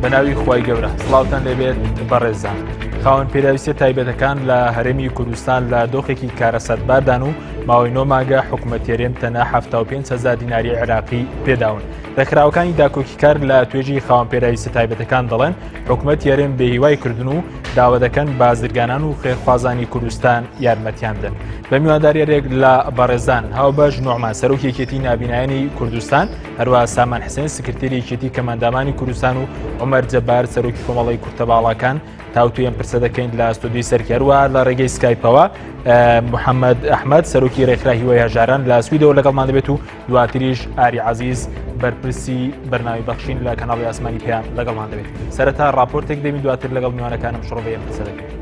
بە ناوی خوای گەورە سڵاوتان لێبێت بەڕێزان. خاوەن پێداویستیە تایبەتەکان لە هەرێمی کوردستان لە دۆخێکی کارەساتباردان و ماوەی نۆ مانگە حکومەت هەرێم تەنها 75 هزار دیناری عێراقی پێداون. ڕێکخراوەکانی داکۆکیکار لە توێژی خاوەن پێداویستە تایبەتەکان دەڵێن حکومەت هەرێم بێهیوای کردن و داوا دەکەن بازرگانان و خێرخوازانی کوردستان یارمەتیان بدەن. بە میوانداریەرێک لە بەڕێزان هاوبەش نوعمان سەرۆکی یەکێتی نابینایانی کوردستان هەروە سامان حسێن سکرتێری یەکێتی کەمئەندامانی کوردستان و عومەر جەبار سەرۆکی کۆمەڵی کورتەباڵاکان تاوتوێ ئەم پرسە دەکەین لە ستۆدیۆی سەرکی هەروە لە ڕێگەی سکایپەوە محەممەد ئەحمد سەرۆکی ڕێکخرا هیوای هەژاران لە سویدەوە لەگەڵمان دەبێت و دواتریش ئاری عزیز بەرپرسی بەرناوی بەخشین لە کەناڵی ئاسمانی پێیان لەگەڵمان دەبێت سەرەتا راپۆرتێک دەبین دواتر لەگەڵ میوانەکانم شڕۆڤەی ئەم پرسە دەکەین.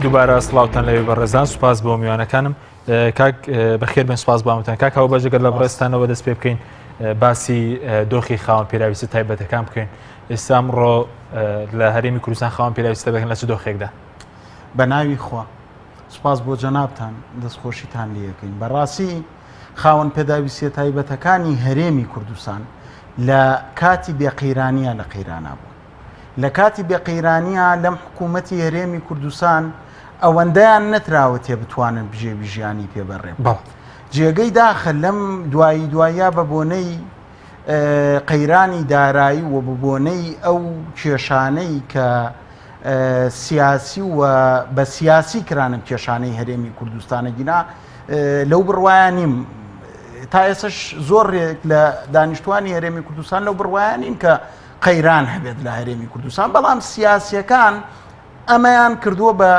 دووبارە سڵاوتان لەوێ بەڕێزان سوپاس بۆ میوانەکانم کاک بەخێر بن سوپاس بامتان کاک هەوە بەجگەر لە بڕێستانەوە دەست پێ بکەین باسی دۆخی خاوەن پێداویستە تایبەتەکان بکەین ئێستا ئەمڕۆ لە هەرێمی کوردستان خاوەن پێداویستە بەکەن لە چ دۆخێکدا؟ بە ناوی خوا سوپاس بۆ جەنابتان دەستخۆشیتان لێەکەین بەڕاستی خاوەن پێداویستیە تایبەتەکانی هەرێمی کوردستان لە کاتی بێقەیرانیە لە قەیرانا بوون لە کاتی بێقەیرانیە لەم حکوومەتی هەرێمی کوردستان ئەوەندەیان نەتراوەتێ بتوانن بژێوی ژیانی پێ بەڕێ جێگەی داخە لەم دوایی دوایە بە بۆنەی قەیرانی دارایی و بە بۆنەی ئەو کێشانەی کە سیاسی و بە سیاسی کرانم کێشانەی هەرێمی کوردستانە گینا لەو بڕوایا نیم تا ئێسش زۆر رێک لە دانیشتوانی هەرێمی کوردستان لەو بڕوایا نین کە قەیران هەبێت لە هەرێمی کوردستان بەڵام سیاسیەکان ئەمەیان کردووە بە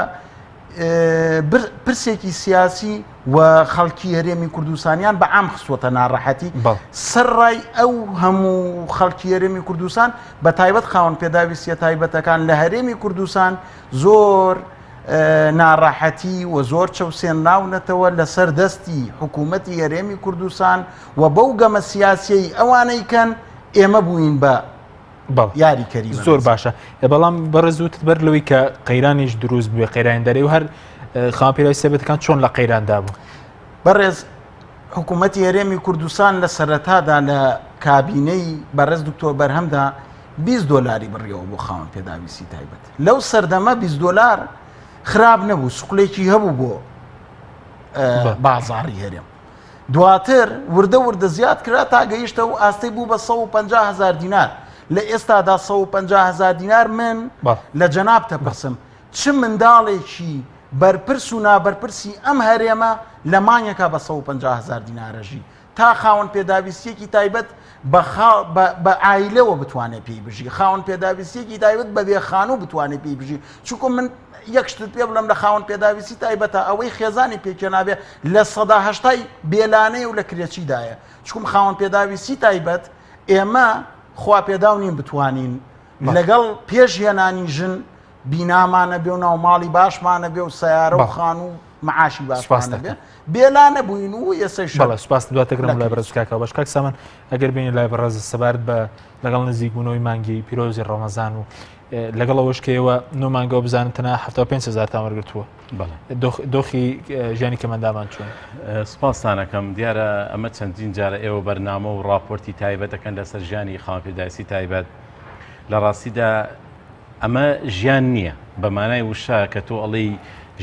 پرسێکی سیاسی و خەڵکی هەرێمی کوردستانیان بە عام خستووەتە ناڕەحەتی سەرڕای ئەو هەموو خەڵکی هەرێمی کوردستان بە تایبەت خاوەن پێداویستیە تایبەتەکان لە هەرێمی کوردستان زۆر ناڕەحەتی و زۆر چەوسێنراونەتەوە لەسەر دەستی حکوومەتی هەرێمی کوردستان و بەو گەمە سیاسیەی ئەوانەی کەن ئێمە بووین بە یاری کەری زۆر باشە بەڵام بەڕێز وتت بەر لەوەی کە قەیرانیش دروست بوێ قەیران دەرێ و هەر خاوەن پێداویستیە تایبەتەکان چۆن لە قەیراندا بوو؟ بەڕێز حکوومەتی هەرێمی کوردستان لە سەرەتادا لە کابینەی بەڕێز دکتۆر بەرهەمدا 20 دۆلاری بڕیەوە بۆ خاوەن پێداویستی تایبەت لەو سەردەمە 20 دۆلار خراپ نەبوو سوقلێکی هەبوو بۆ بازاڕی هەرێم دواتر وردە وردە زیاد کرا تا گەیشتە و ئاستەی بوو بە 150 هزار دینار لە ئێستادا 150 هزار دینار من لە جەناب تەپرسم چ منداڵێکی بەرپرس و نابەرپرسی ئەم هەرێمە لە مانگێکا بە 150 هزار دینارەژی تا خاوەن پێداویستیەکی تایبەت بە ئایلەوە بتوانێت پێی بژی خاوەن پێداویستیەکی تایبەت بە بێ خانوو بتوانێت پێی بژی چونکە من یەک شتت پێ بڵێم لە خاوەن پێداویستی تایبەتە ئەوەی خێزانی پێکێنابێ 80% بێلانەیە و لە کرێچیدایە چکم خاوەن پێداویستی تایبەت ئێمە خوا پێداو نین بتوانین. لەگەڵ پێش هێنانی ژن بینامانە بێ و ناو ماڵی باشمانە بێ و سیارە و خان و معاشی باشمانە بێ بێلا نەبووین و ئێستا بەڵێ سوپاس دواتەکرم لای بەڕێز کاکە بەش کاک سامان ئەگەر بینی لای بەڕێز سەبارەت بە لەگەڵ نزیکبوونەوەی مانگی پیرۆزی ڕەمەزان و لەگەڵ ئەوەش کە ئێوە نۆ مانگەوە بزانن تەنها 75 هەزارتان وەرگرتووە دۆخی ژیانی کەمەندامان چۆن؟ سپاستانەکەم دیارە ئەمە چەندین جارە ئێوە بەرنامە و راپۆرتی تایبەت دەکەن لەسەر ژیانی خاوەن پێداویستی تایبەت لە ڕاستیدا ئەمە ژیان نییە بە مانای وشە کە تۆ ئەڵێی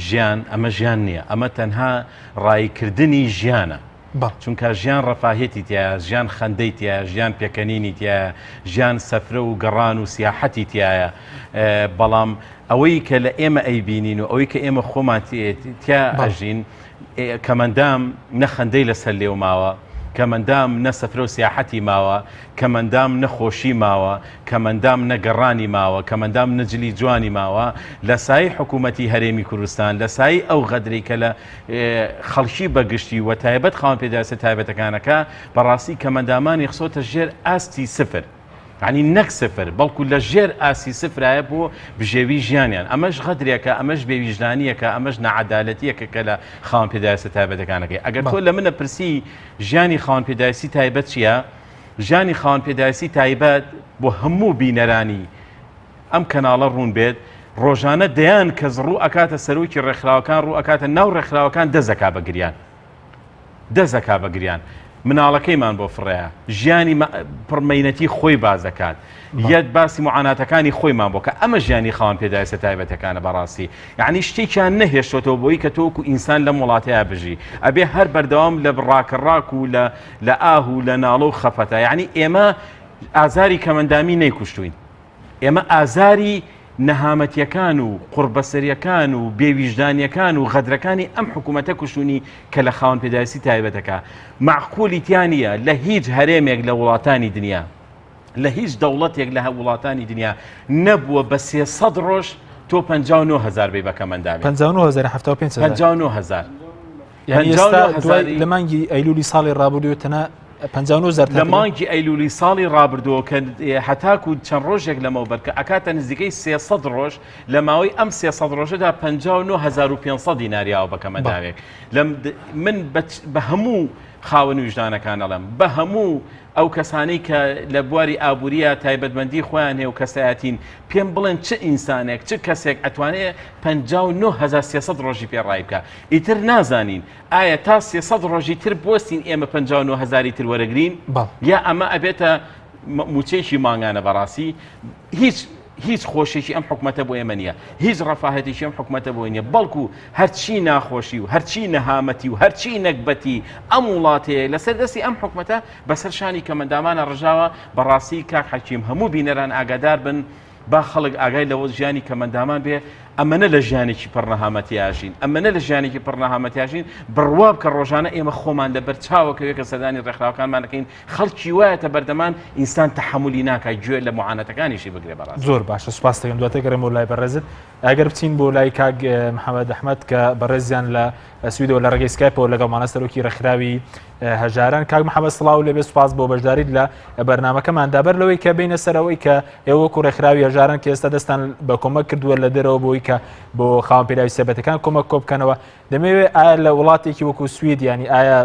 ژیان ئەمە ژیان نییە ئەمە تەنها ڕایکردنی ژیانە چونکە ژیان ڕەفاهیەتی تایە ژیان خەندەی تایە ژیان پێکەنینی تایە ژیان سەفرە و گەڕان و سیاحەتی تایە بەڵام ئەوەی کە لە ئێمە ئەیبینین و ئەوەی کە ئێمە خۆمان تیا ئەژین کەمەندام نە خەندەی لەسەر لێو ماوە، کەمەندام نە سەفرە و سیاحەتی ماوە، کەمەندام نە خۆشی ماوە، کەمەندام نە گەڕانی ماوە، کەمەندام نە جلی جوانی ماوە، لە سایەی حکوومەتی هەرێمی کوردستان، لە سایەی ئەو غەدرەی کە لە خەڵکی بە گشتی و تایبەت خاوەن پێداویستە تایبەتەکانەکە، بەڕاستی کەمەندامانی خسۆتە ژێر ئاستی سفر. یانی نەک سفر بەڵکو لە ژێر ئاستی سفرایە بۆ بژێوی ژیانیان ئەمەش غەدرێکە ئەمەش بێویژدانیەکە ئەمەش نەعەدالەتیەکە کە لە خاوەن پێداویستە تایبەتەکانەکەی ئەگەر تۆ لە منە پرسی ژیانی خاوەن پێداویستی تایبەت چییە ژیانی خاوەن پێداویستی تایبەت بۆ هەموو بینەرانی ئەم کەناڵە ڕوون بێت ڕۆژانە دەیان کەس ڕوو ئەکاتە سەرۆکی ڕێکخراوەکان ڕوو ئەکاتە ناو ڕێکخراوەکان دەزەکا بە گریان دەست ئەکا بە گریان مناڵەکەیمان بۆ فڕێیە ژیانی پڕ مەینەتی خۆی باس دەکات یەت باسی معاناتەکانی خۆیمان بۆ کە ئەمە ژیانی خاوەن پێداویستە تایبەتەکانە بەڕاستی یعنی شتێکیان نەهێشتۆتەوە بۆی کە تۆکو ئینسان لەم وڵاتەیە بژی ئەبێ هەر بەردەوام لە ڕاکەڕاک و لە لە ئاه و لە ناڵە و خەفەتە یعنی ئێمە ئازاری کەمەندامی نەیکوشتوین ئێمە ئازاری نەهامەتیەکان و قوڕبەسەریەکان و بێویژدانیەکان و غەدرەکانی ئەم حکوومەتە کوشتونی کە لە خاوەن پێداویستی تایبەتەکە مەعقولی تیا نییە لە هیچ هەرێمێک لە وڵاتانی دنیا لە هیچ دەوڵەتێک لە وڵاتانی دنیا نەبووە بە 300 ڕۆژ تۆ 59 هزار بی بە کەمەندامی 59 هزار 75 59 هزار یانی ئێستا دوای لە مانگی ئەیلولی ساڵی ڕابردوو تەنها 59 هەزار لە مانگی ئەیلولی ساڵی ڕابردووە کە هەتاکو چەند ڕۆژێک لەمەوبەر کە ئەکاتە نزیکەی 300 ڕۆژ لە ماوەی ئەم 300 ڕۆژەدا 59500 دیناریاوە بە کەمەداوێک لەم من بە هەموو خاوەن ویژدانەکان ئەڵێم بە هەموو ئەو کەسانەی کە لە بواری ئابووریە تایبەتمەندی خۆیان هەیە و کەسایەتین پێم بڵێن چ ئینسانێک چ کەسێک ئەتوانێ 59300 ڕۆژی پێ ڕای بکە ئیتر نازانین ئایا تا 300 ڕۆژی تر بوەستین ئێمە 59 هەزاری تر وەرەگرین یا ئەمە ئەبێتە موچەیەکی مانگانە بەڕاستی هیچ هیچ خۆشێکی ئەم حکومەتە بۆ ئێمە نییە هیچ ڕەفاهەتێکی ئەم حکومەتە بۆی نییە بەڵکو هەرچی ناخۆشی و هەرچی نەهامەتی و هەرچی نەگبەتی ئەم وڵاتەیە لەسەر دەستی ئەم حکومەتە بەسەر شانی کەمەندامانە ڕژاوە بەڕاستی کاک حەکیم هەموو بینەران ئاگادار بن با خەڵک ئاگای لەوە ژیانی کەمەندامان بێ ئەمەنە لە ژیانێکی پڕ نەهامەتی ئاژین ئەمەنە لە ژیانێکی پڕ نەهامەتی ئاژین بڕوا بکە ڕۆژانە ئێمە خۆمان لەبەر چاوەکەوێ کە سەردانی ڕێکخراوەکانمان دەکەین خەڵکی وایەتە بەردەمان ئینسان تەحەمولی ناکا گوێ لە معانەتەکانیشی بگرێ بەڕاست. زۆر باشە سوپاست دەکەم دواتر گەڕێمەوە لای بەڕێزت ئەگەر بچین بۆ لای کاک محەممەد ئەحمەد کە بەڕێزیان لە سویدەوە لە ڕێگەی سکایپەوە لەگەڵمانە سەرۆکی ڕێکخراوی هەژاران کاک محەممەد سڵاو لەبێ سوپاس بۆ بەشداریت لە بەرنمەکەماندا بەر لەوەی کە بینە سەرەوەی کە ئێوە وەکو ڕێکخراوی هەژاران کە ئێستا دەستان بە کۆمەک کردووە لە دەرەوە بۆی کە بۆ خاوەن پێداویستیە تایبەتەکان کۆمەک کۆ بکەنەوە دەمەوێت ئایا لە وڵاتێکی وەکو سوید ینی ئایا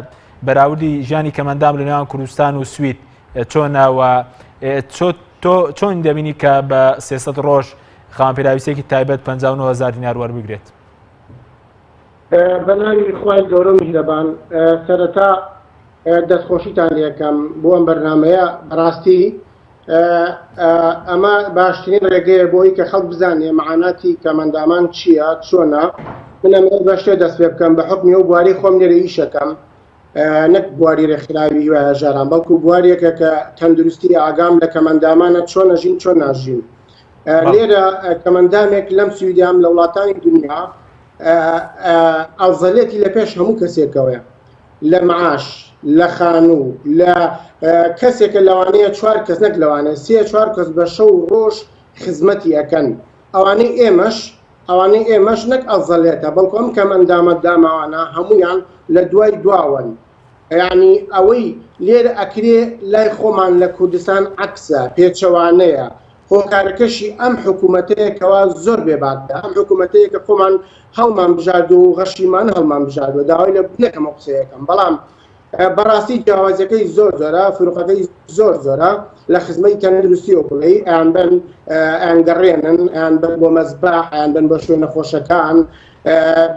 بەراوردی ژیانی کەمەندام لە نێوان کوردستان و سوید چۆنە و تۆ چۆن دەبینی کە بە 300 ڕۆژ خاوەن پێداویستێکی تایبەت 59 هزار دینار وەربگرێت؟ بە ناوی خوای گەورە و میهرەبان سەرەتا دەستخۆشیتان لێکەم بۆ ئەم بەرنامەیە بەڕاستی ئەمە باشترین ڕێگەیە بۆی کە خەڵک بزانێ معاناتی کەمەندامان چییە چۆنە من ئەمەوێ بە شتێ دەست پێ بکەم بە حکمی ئەو بواری خۆم لێرە ئیشەکەم نەک بواری ڕێکخراوی هیوای هەژاران بەڵکو بواریەکە کە تەندروستی ئاگام لە کەمەندامانە چۆن ئەژین چۆن ناژین لێرە کەمەندامێک لەم سویدیام لە وڵاتانی دنیا ئەفزەلێتی لە پێش هەموو کەسێکەوەیە لە معاش لە خانوو لە کەسێکە لەوانەیە چوار کەس نەک لەوانەیە سێ چوار کەس بە شەو و ڕۆژ خزمەتی ئەکەن ئەوانەی ئێمەش ئەوانەی ئێمەش نەک ئەفزەلێتە بەڵکو ئەم کەم ئەندامە داماوانە هەمویان لە دوای دواوەن یعنی ئەوەی لێرە ئەکرێ لای خۆمان لە کوردستان عەکسە پێچەوانەیە. هۆکارەکەشی ئەم حکوومەتەیە کەوا زۆر بێباکە، ئەم حکوومەتەیە کە خۆمان هەڵمان بژاردووە و غەشیمان هەڵمان بژاردووە، داوای لێ نەکەم ئەو قسەیەکەم، بەڵام بەڕاستی جیاوازیەکەی زۆر زۆرە، فروقەکەی زۆر زۆرە لە خزمەی تەندروستیەوە بڵێی ئەیانبەن ئەیانگەڕێنن، ئەیانبەن بۆ مەزبەح، ئەیانبەن بۆ شوێنە خۆشەکان،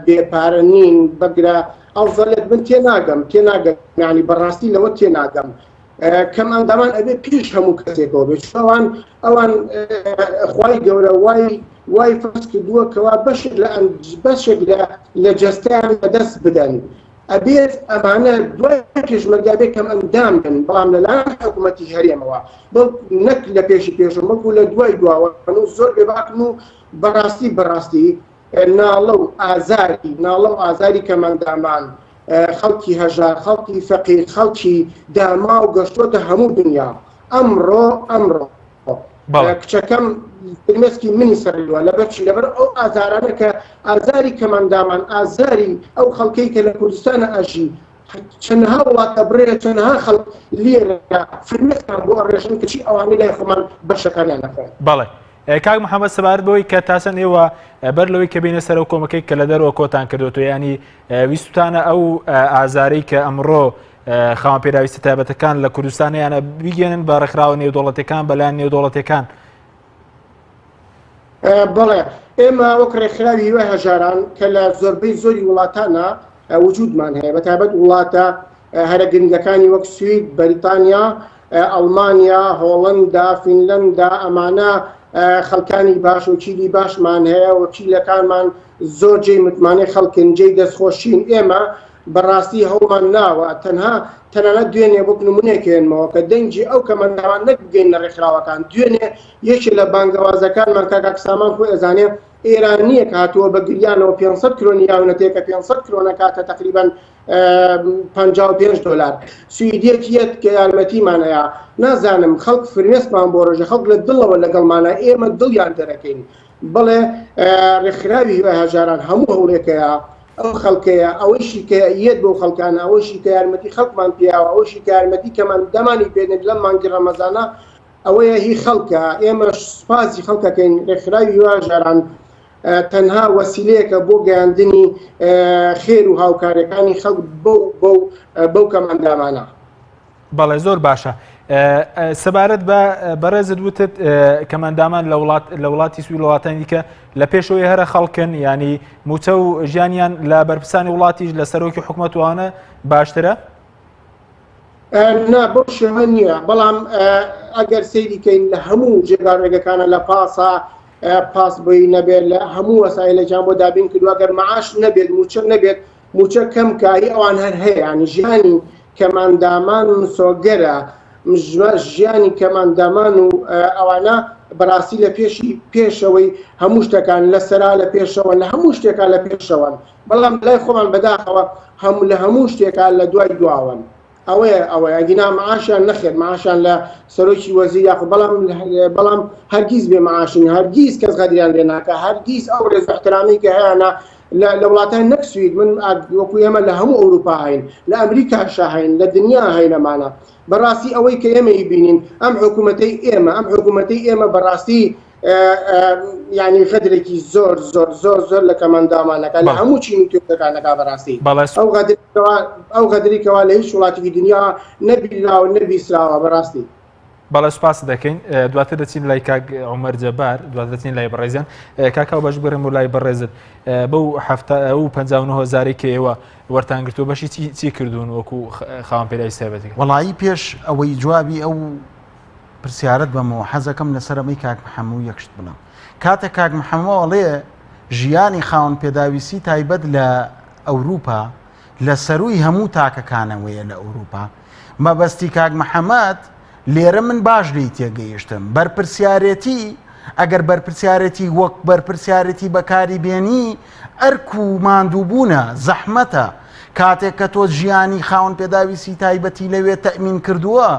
بێ پارە نین، بەگرە ئەوزەلێت من تێناگەم، تێناگەم یانی بەڕاستی لەوە تێناگەم. کەم ئەندامان ئەبێ پێش هەموو کەسێکەوە بێت ئەوان ئەوان خوای گەورە وای وای فەرز کردووە کەوا بەشێک لە بەشێک لە لە جەستەیان لەدەست بدەن ئەبێت ئەمانە دوای پێشمەرگە بێ کەم ئەندام بن بەڵام لەلایەن حکوومەتی هەرێمەوە بەڵ نەک لە پێشی پێشم بەڵکو لە دوای دواوەن و زۆر بێباکن و بەڕاستی بەڕاستی ناڵە و ئازاری ناڵە و ئازاری کەمئەندامان، خەڵکی هەژار، خەڵکی فەقیر، خەڵکی داماو گەشتۆتە هەموو دنیا. ئەمڕۆ ئەمڕۆ کچەکەم فرمێسکی منی سڕیوە لەبەر چی؟ لەبەر ئەو ئازارانە کە ئازاری کەمئەندامان، ئازاری ئەو خەڵکەی کە لە کوردستانە ئەژی، چەنەها وڵات ئەبڕێ، چەنەها خەڵک لێرە فرمێسکمان بۆ ئەڕێژن کەچی ئەوانەی لای خۆمان بەشەکانیان ئەخۆن. بەڵێ کاک محەممەد سەبارەت بەوەی کە تاچەند ئێوە بەر لەوەی کە بینە سەر کۆمەکەی کە لە دەرەوە کۆتان کردوەوە ینی ویستتانە ئەو ئازارەی کە ئەمڕۆ خاوەن پێداویستە تایبەتەکان لە کوردستانیانە بیگەێنن بە ڕێکخراوە نێودوڵەتەکان بەلایەن نێودوڵەتەکان بەڵێ ئێمە وەک ڕێکخراوی هیوای هەژاران کە لە زۆربەی زۆری وڵاتانە وجودمان هەیە بە تایبەت وڵاتە هەرە گرنگەکانی وەک سوید، بەریتانیا، ئەڵمانیا، هۆڵندا، فینلەندا ئەمانە خەڵکانی باش وەکیلی باشمان هەیە وەکیلەکانمان زۆر جێی متمانەی خەڵکن جێی دەستخۆشین ئێمە بەڕاستی هەوڵمان ناوە تەنها تەنانەت دوێنێ وەک نمونەیەک هێنمەوە کە دەنگی ئەو کەمەنداوان نەک بگەینە ڕێکخراوەکان دوێنێ یەکێ لە بانگەوازەکانمان کاک ئاکسامان خۆی ئەزانێ ئێرانیەک هاتووە بە گریانەوە 500 کرۆنی یاونەتێ کە 500 کرۆنە کاتە تقریبا 55 دلار سویدیەک یەت کە یارمەتیمان ئەیا نازانم خەڵک فرمێسکمان بۆ ڕێژە خەڵک لە دڵەوە لەگەڵمانە ئێمە دڵیان دەرەکەین بەڵێ ڕێکخراوی هیوای هەژاران هەموو هەوڵێکەیە ئەو خەڵکەیە ئەوەیشی کە یەت بۆ خەڵکانە ئەوەشی کە یارمەتی خەڵکمان پیاوە ئەوەشی کە یارمەتی کەمان دەمانی پێنێت لەم مانگی ڕەمەزانە ئەوەیە هی خەڵکە ئێمەش سوپاسی خەڵکەکەین ڕێکخراوی هیوا هەژاران تەنها وەسیلەیەکە بۆ گەیاندنی خێر و هاوکاریەکانی خەڵک بەو بەو بەو کەمئەندامانە. بەڵێ زۆر باشە سەبارەت بە بەڕێزت وتت کەمەندامان لە وڵات لە وڵاتی سوی وڵاتانی دیکە لە پێشەوەی هەرە خەڵکن ینی موچە و ژیانیان لە بەرپرسانی وڵاتیش لە سەرۆکی حکومەتوانە باشترە؟ نا بەو شێوە نییە بەڵام ئەگەر سەیری کەین لە هەموو جێگا ڕێگەکانە لە پاسا پاس بۆی نەبێت لە هەموو وەسایلێکیان بۆ دابین کردووە گەر معاش نەبێت موچە نەبێت موچە کەم کاری ئەوان هەر هەیە ینی ژیانی کەماندامان مسۆگەرە ژیانی کەماندامان و ئەوانە بەڕاستی لە پێشی پێشەوەی هەموو شتەکان لە سەرا لە پێشەوە لە هەموو شتێکا لە پێشەوەن بەڵام لای خۆمان بەداخەوە هەموو لە هەموو شتێکا لە دوای دواوەن ئەوەیە ئەوەیە ئەگینا معاشیان نەخێر معاشیان لە سەرۆکی وەزیر یاخود بەڵام بەڵام هەرگیز بێ معاشن هەرگیز کەس غەدریان لێ ناکە هەرگیز ئەو ڕێز و احترامی کە هەیانە لە لە وڵاتان نەک سوید من وەکو ئێمە لە هەموو ئەوروپا هەین لە ئەمریکاشا هەین لە دنیا هەینەمانە بەڕاستی ئەوەی کە ئێمە بینین ئەم حکوومەتەی ئێمە ئەم حکوومەتەی ئێمە بەڕاستی یعنی غەدرێکی زۆر زۆر زۆر زۆر لە کەمەندامانەکە لە هەموو چین و توێژەکانەکە بەڕاستی ئەو غەدرەوە ئەو غەدرێکەوە لە هیچ وڵاتێکی دنیا نەبیراوە نەبیسراوە بەڕاستی. بەڵێ سوپاس دەکەین دواتر دەچین لای کاک عمر جەبار دواتر دەچین لای بەڕێزیان کاکاو باش بگەڕێم و لای بەڕێزت بەو هەفتا ئەو 59 هزاری کە ئێوە وەرتان گرتووە بەشی چی چی کردوون وەکو خاوەن پێداویستی تایبەتەکە وەڵایی پێش ئەوەی جوابی ئەو پرسیارت بەمەوە حەزەکەم لەسەر ئەمەی کاک محەموو یەک شت بڵێم کاتێک کاک محەممە ئەڵێ ژیانی خاوەن پێداویستی تایبەت لە ئەوروپا لە سەروی هەموو تاکەکانەوەیە لە ئەوروپا مەبەستی کاک محەممەد لێرە من باش لێی تێگەیشتم بەرپرسیارەتی ئەگەر بەرپرسیارەتی وەک بەرپرسیارەتی بەکاری بێنی ئەرک و ماندووبوونە زەحمەتە کاتێک کە تۆ ژیانی خاوەن پێداویستی تایبەتی لەوێ تەئمین کردووە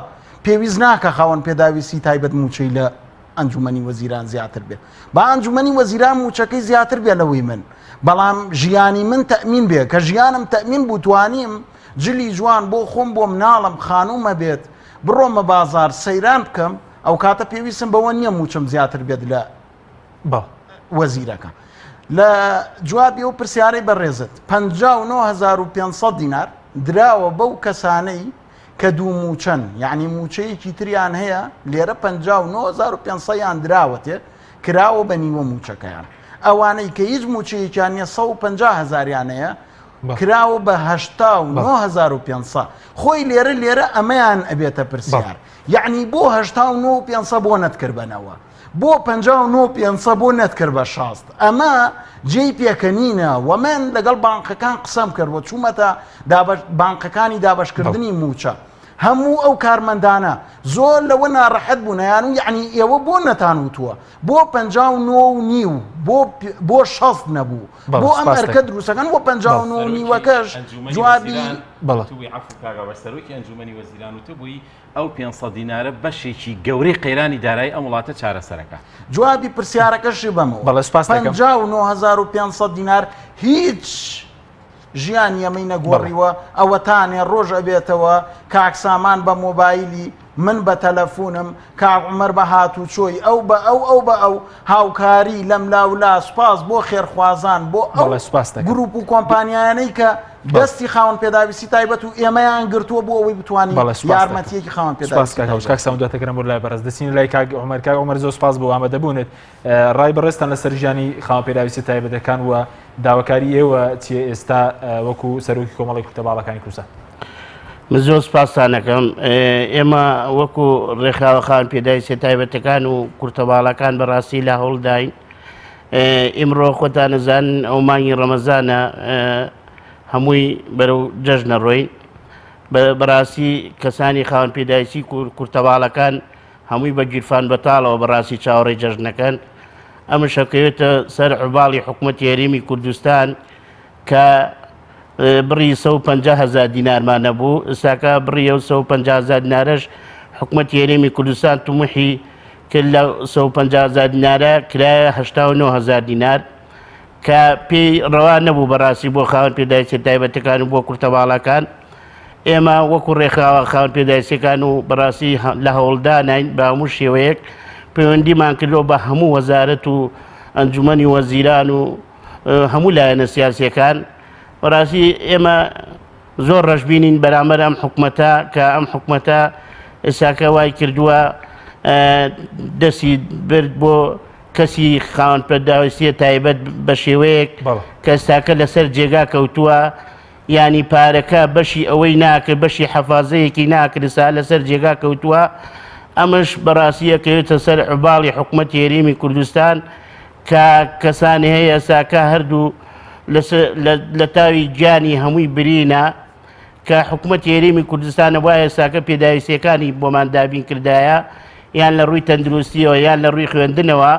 پێویست ناکە خاوەن پێداویستی تایبەت مووچەی لە ئەنجومەنی وەزیران زیاتر بێ با ئەنجومەنی وەزیران مووچەکەی زیاتر بێ لەوەی من بەڵام ژیانی من تەئمین بێ کە ژیانم تەئمین بوو توانیم جلی جوان بۆ خۆم بۆ مناڵم خانوومە بێت بڕۆمە بازار سەیران بکەم. ئەو کاتە پێویستم بەوە نییە مووچەم زیاتر بێت لە وەزیرەکە. لە جوابی ئەو پرسیارەی بەڕێزت 59500 دینار دراوە بەو کەسانەی کە دوو مووچەن یعنی مووچەیەکی تریان هەیە لێرە 59500 یان دراوەتێ کراوە بە نیوە مووچەکەیان ئەوانەی کە هیچ مووچەیەکیان نیە 150 هەزاریان هەیە کراوە بە 89500 خۆی لێرە لێرە ئەمەیان ئەبێتە پرسیار یعنی بۆ 89500 بۆ نەتکرد بەنەوە بۆ 59 500 بۆ نەتکرد بە شاست ئەمە جێی پێکەنینە وە من لەگەڵ بانقەکان قسەم کرد و چوومەتە بانقەکانی دابەشکردنی مووچە هەموو ئەو کارمەندانە زۆر لەوە ناڕەحەت بوون یان و یعنی ئێوە بۆ نەتان وتووە بۆ 59 و نیو بۆ بۆ شەست نەبوو بۆ ئەم ئەرکە دروستەکەن بۆ 59 و نیوەکەش جوابی بەڵێ سەرۆکی ئەنجومەنی وەزیران وتبووی ئەو 500 دینارە بەشێکی گەورەی قەیرانی دارایی ئەم وڵاتە چارەسەرەکە. جوابی پرسیارەکەشی بەمەوە. بەڵێ سوپاس دەکەم. 59500 دینار هیچ ژیانی ئەمەی نەگۆڕیوە ئەوەتانێ ڕۆژ ئەبێتەوە کاک سامان بە مۆبایلی من بە تەلەفونم کاک عومەر بە هاتوچۆی ئەو بە ئەو ئەو بە ئەو هاوکاری لەم لاولا سوپاس بۆ خێرخوازان بۆ ئەو گروپ و کۆمپانیایانەی کە دەستی خاوەن پێداویستی تایبەت و ئێمەیان گرتووە بۆ ئەوەی بتوانین یارمەتیەکی خاوەن پێداویستی کاک سامان دواتەکەم بۆ لای بەڕێز دەچین لای کاک عومەر کاک عومەر زۆر سوپاس بۆ ئامادەبوونت ڕای بەڕێزتان لەسەر ژیانی خاوەن پێداویستیە تایبەتەکان و داواکاری ئێوە چیە ئێستا وەکو سەرۆکی کۆمەڵی کورتە باڵەکانی کوردستان؟ من زۆر سپاستان ئەکەم. ئێمە وەکو ڕێکخراوە خاوەن پێداویستیە تایبەتەکان و کورتە باڵاکان بەڕاستی لە هەوڵداین. ئیمڕۆ خۆتان ئەزانن ئەو مانگی ڕەمەزانە هەمووی بەرەو جەژنە ڕۆین. بەڕاستی کەسانی خاوەن پێداویستی کورتەباڵەکان هەمووی بە گیرفان بەتاڵەوە بەڕاستی چاوەڕێی جەژنەکەن. ئەمش ئەکەوێتە سەر عوباڵی حکومەتی هەرێمی کوردستان کە بڕی 150 هەزار دینارمان نەبوو، ئێستاکە بڕی ئەو 150 هەزار دینارەش حکومەتی هەرێمی کوردستان تموحی کرد لە 150 هەزار دینارە کرایە 89 هەزار دینار کە پێی ڕەوا نەبوو بەڕاستی بۆ خاوەن پێداویستیە تایبەتەکان و بۆ کورتە باڵاکان. ئێمە وەکو ڕێکخراوە خاوەن پێداویستیەکان و بەڕاستی لە هەوڵدانین بە هەموو شێوەیەک پەیوەندیمان کردووە بە هەموو وەزارەت و ئەنجومەنی وەزیران و هەموو لایەنە سیاسیەکان بەڕاستی ئێمە زۆر ڕەشبینین بەرامبەر ئەم حکومەتە کە ئەم حکومەتە ئێستاکە وای کردووە دەستی برد بۆ کەسی خاوەن پێداویستیە تایبەت بە شێوەیەک کە ئێستاکە لەسەر جێگا کەوتووە یانی پارەکە بەشی ئەوەی ناکرد بەشی حەفازەیەکی ناکرد سا لەسەر جێگا کەوتووە ئەمەش بەڕاستی ئەکەوێتە سەر عوباڵی حکومەتی هەرێمی کوردستان کە کەسانی هەیە ساکە هەردوو لە تاوی گیانی هەمووی برینە کە حکومەتی هەرێمی کوردستانە وایە ساکە پێداویستیەکانی بۆمان دابین کردایە یان لە ڕووی تەندروستیەوە یان لە ڕووی خوێندنەوە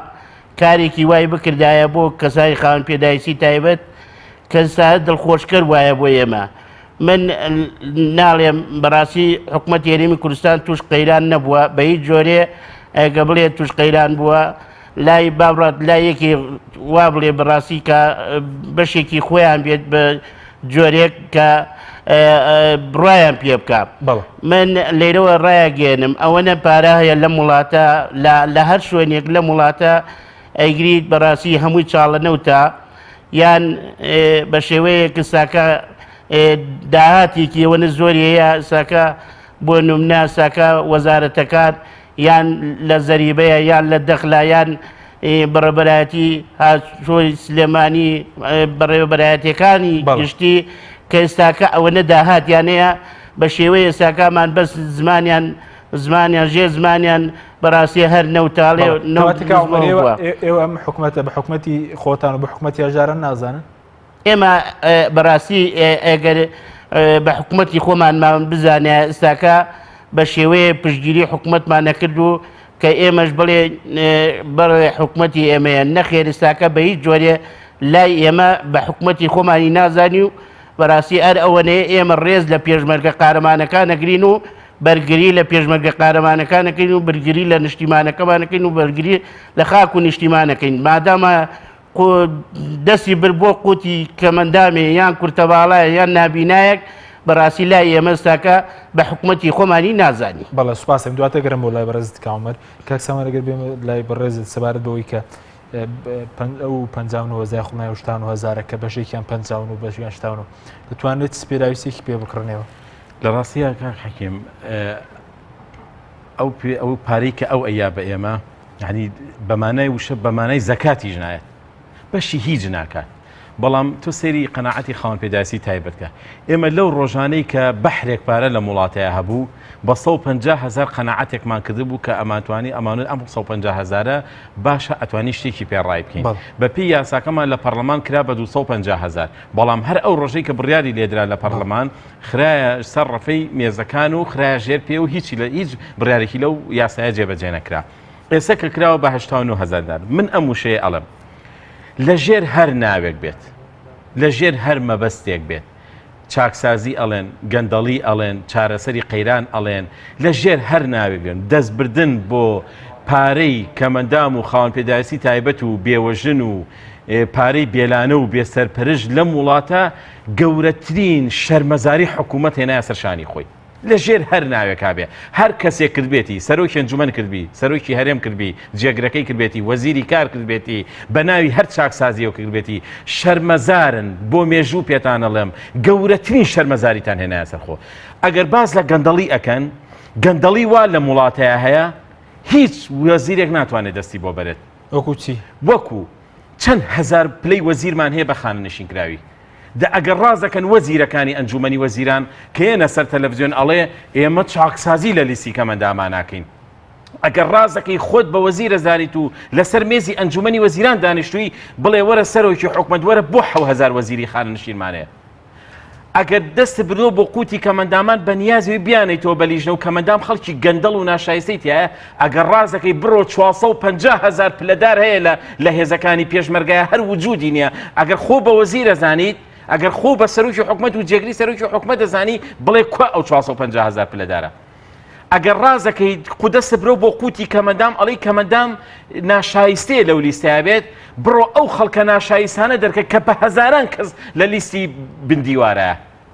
کارێکی وای بکردایە بۆ کەسانی خاوەن پێداویستی تایبەت کە ساە دڵخۆشکەر وایە بۆ ئێمە من ناڵێم بەڕاستی حکومەتی هەرێمی کوردستان توش قەیران نەبووە بە هیچ جۆرێ ئەگە بڵێ توش قەیران بووە لای بابڕات لای یەکی وا بڵێ بەڕاستی کە بەشێکی خۆیان بێت بە جۆرێک کە بڕایان پێ بکە من لێرەوە ڕایگەێنم ئەوەنە پارە هەیە لەم وڵاتە لە هەر شوێنێک لەم وڵاتە ئەیگریت بەڕاستی هەمووی چاڵە نەوتە یان بە شێوەیەک ساکە داهاتێکی ئەوەنە زۆری هەیە ساکە بۆ نمونە ساکە وەزارەتەکان یان لە زەریبەیە یان لە دەخلا یان بەڕێوەبەرایەتی هاتوچۆی سلێمانی بەڕێوەبەرایەتیەکانی گشتی کە ئێستاکە ئەوەنە داهاتیان هەیە بە شێوەی ئێستاکەمان بەس زمانیان زمانیان ژێر زمانیان بەڕاستی هەر نەوتاڵێ ئێوە ئەم حکومەتە بە حکومەتی خۆتان و بە حکومەتی هەژاران نازانن؟ ئێمە بەڕاستی ئەگەر بە حکومەتی خۆمانمان بزانە ئێستاکە بە شێوەیە پشتگیری حکومەتمان نەکرد و کە ئێمەش بڵێ بەڵێ حکومەتی ئێمەیە نەخێر ئێستاکە بە هیچ جۆرێ لای ئێمە بە حکومەتی خۆمانی نازانی و بەڕاستی ئەر ئەوەنەیە ئێمە ڕێز لە پێشمەرگە قارەمانەکان نەگرین و بەرگری لە پێشمەرگە قارەمانەکان نەکەین و بەرگری لە نیشتیمانەکەمان نەکەین و بەرگری لە خاک و نیشتیمانەکەین مادامە دەستی برد بۆ قوتی کەمەندامێ یان کورتەباڵایە یان نابینایەک بەڕاستی لای ئێمە ئێستاکە بە حکومەتی خۆمانی نازانی. بەڵێ سوپاسم دواتر گەرم بۆ لای بەڕێزت کاک عومەر. کاک سامان ئەگەر بێمە لای بەڕێزت سەبارەت بەوەی کە ئەو 59 هەزار خۆمای 89 هەزارە کە بەشێکیان 59 بەشیان 89 دەتوانێت چ پێداویستێکی پێ بکڕنەوە؟ لە ڕاستیە کاک حەکیم ئەو پێ ئەو پارەی کە ئەو ئەیا بە ئێمە یعنی بەمانای وشە بەمانای زەکاتیش نایەت بەشی هیچ ناکات بەڵام تۆ سەیری قەناعەتی خاوەن پێداویستی تایبەت کە ئێمە لەو ڕۆژانەی کە بەحرێک پارە لەم وڵاتەیە هەبوو بە 150 هزار قەناعەتێکمان کردبوو کە ئەمانتوانی ئەمانوت ئەم 150 هزارە باشە ئەتوانی شتێکی پێ ڕای بکەین بە پێی یاساکەمان لە پەرلەمان کرا بە 250 هزار بەڵام هەر ئەو ڕۆژەی کە بڕیاری لێدرا لە پەرلەمان خرایە سەر ڕەفەی مێزەکان و خرایە ژێر پێ و هیچی لە هیچ بڕیارێکی لەو یاسایە جێبەجێ نەکرا ئێستا کە کراوە بە 89 هزار دار من ئەم وشەیە ئەڵێم لە ژێر هەر ناوێک بێت، لە ژێر هەر مەبەستێک بێت، چاکسازی ئەڵێن، گەندەڵی ئەڵێن، چارەسەری قەیران ئەڵێن، لە ژێر هەر ناوێک بێن، دەستبردن بۆ پارەی کەمەندام و خاوەن پێداویستی تایبەت و بێوەژن و پارەی بێلانە و بێسەرپەرشت لەم وڵاتە گەورەترین شەرمەزاری حکوومەت هێنایە سەر شانی خۆی. لە ژێر هەر ناوێکا بێ هەر کەسێک کردبێتی، سەرۆکی ئەنجومەن کردبی، سەرۆکی هەرێم کردبی، جێگرەکەی کردبێتی، وەزیری کار کردبێتی، بە ناوی هەر چاکسازیەوە کردبێتی، شەرمەزارن، بۆ مێژوو پێتان ئەڵێم، گەورەترین شەرمەزاریتان هێنایە سەر خۆ. ئەگەر باس لە گەندەڵی ئەکەن، گەندەڵی وا لەم وڵاتەیا هەیە، هیچ وەزیرێک ناتوانێت دەستی بۆ بەرێت. وەکو چی؟ وەکو چەند هەزار پلەی وەزیرمان هەیە بە خانەنشین کراوی. دە ئەگەر ڕاست دەکەن وەزیرەکانی ئەنجومەنی وەزیران کە یەنە سەر تەلەفزیۆن ئەڵێ ئێمە چاکسازی لە لیستی کەمەنداما ناکەین. ئەگەر ڕاست دەکەی خۆت بە وەزیر ئەزانیت و لەسەر مێزی ئەنجومەنی وەزیران دانیشتووی بڵێ وەرە سەرۆکی حکومەت وەرە بۆ 7000 وەزیری خانەنشینمان هەیە. ئەگەر دەست بردووە بۆ قوتی کەمەندامان بە نیازەوەی بیانەیتەوە بە لیژنە و کەمەندام خەڵکی گەندەڵ و ناشایستەی تایە ئەگەر ڕازەکەی بڕۆ 450 هزار پلەدار هەیە لە لە هێزەکانی پێشمەرگایە هەر وجودی نییە ئەگەر خۆ بە وەزیر ئەزانیت ئەگەر خۆ بە سەرۆکی حکومەت و جێگری سەرۆکی حکومەت دەزانی بڵێ کوا ئەو 450 هزار پلەدارە ئەگەر ڕازەکەی قودەستە برۆ بۆ قوتی کەمەندام ئەڵی کەمەندام ناشایستەیە لەو لیستەیە بێت بڕۆ ئەو خەڵکە ناشایستانە دەرکە کە بە هەزاران کەس لە لیستی بندیوارە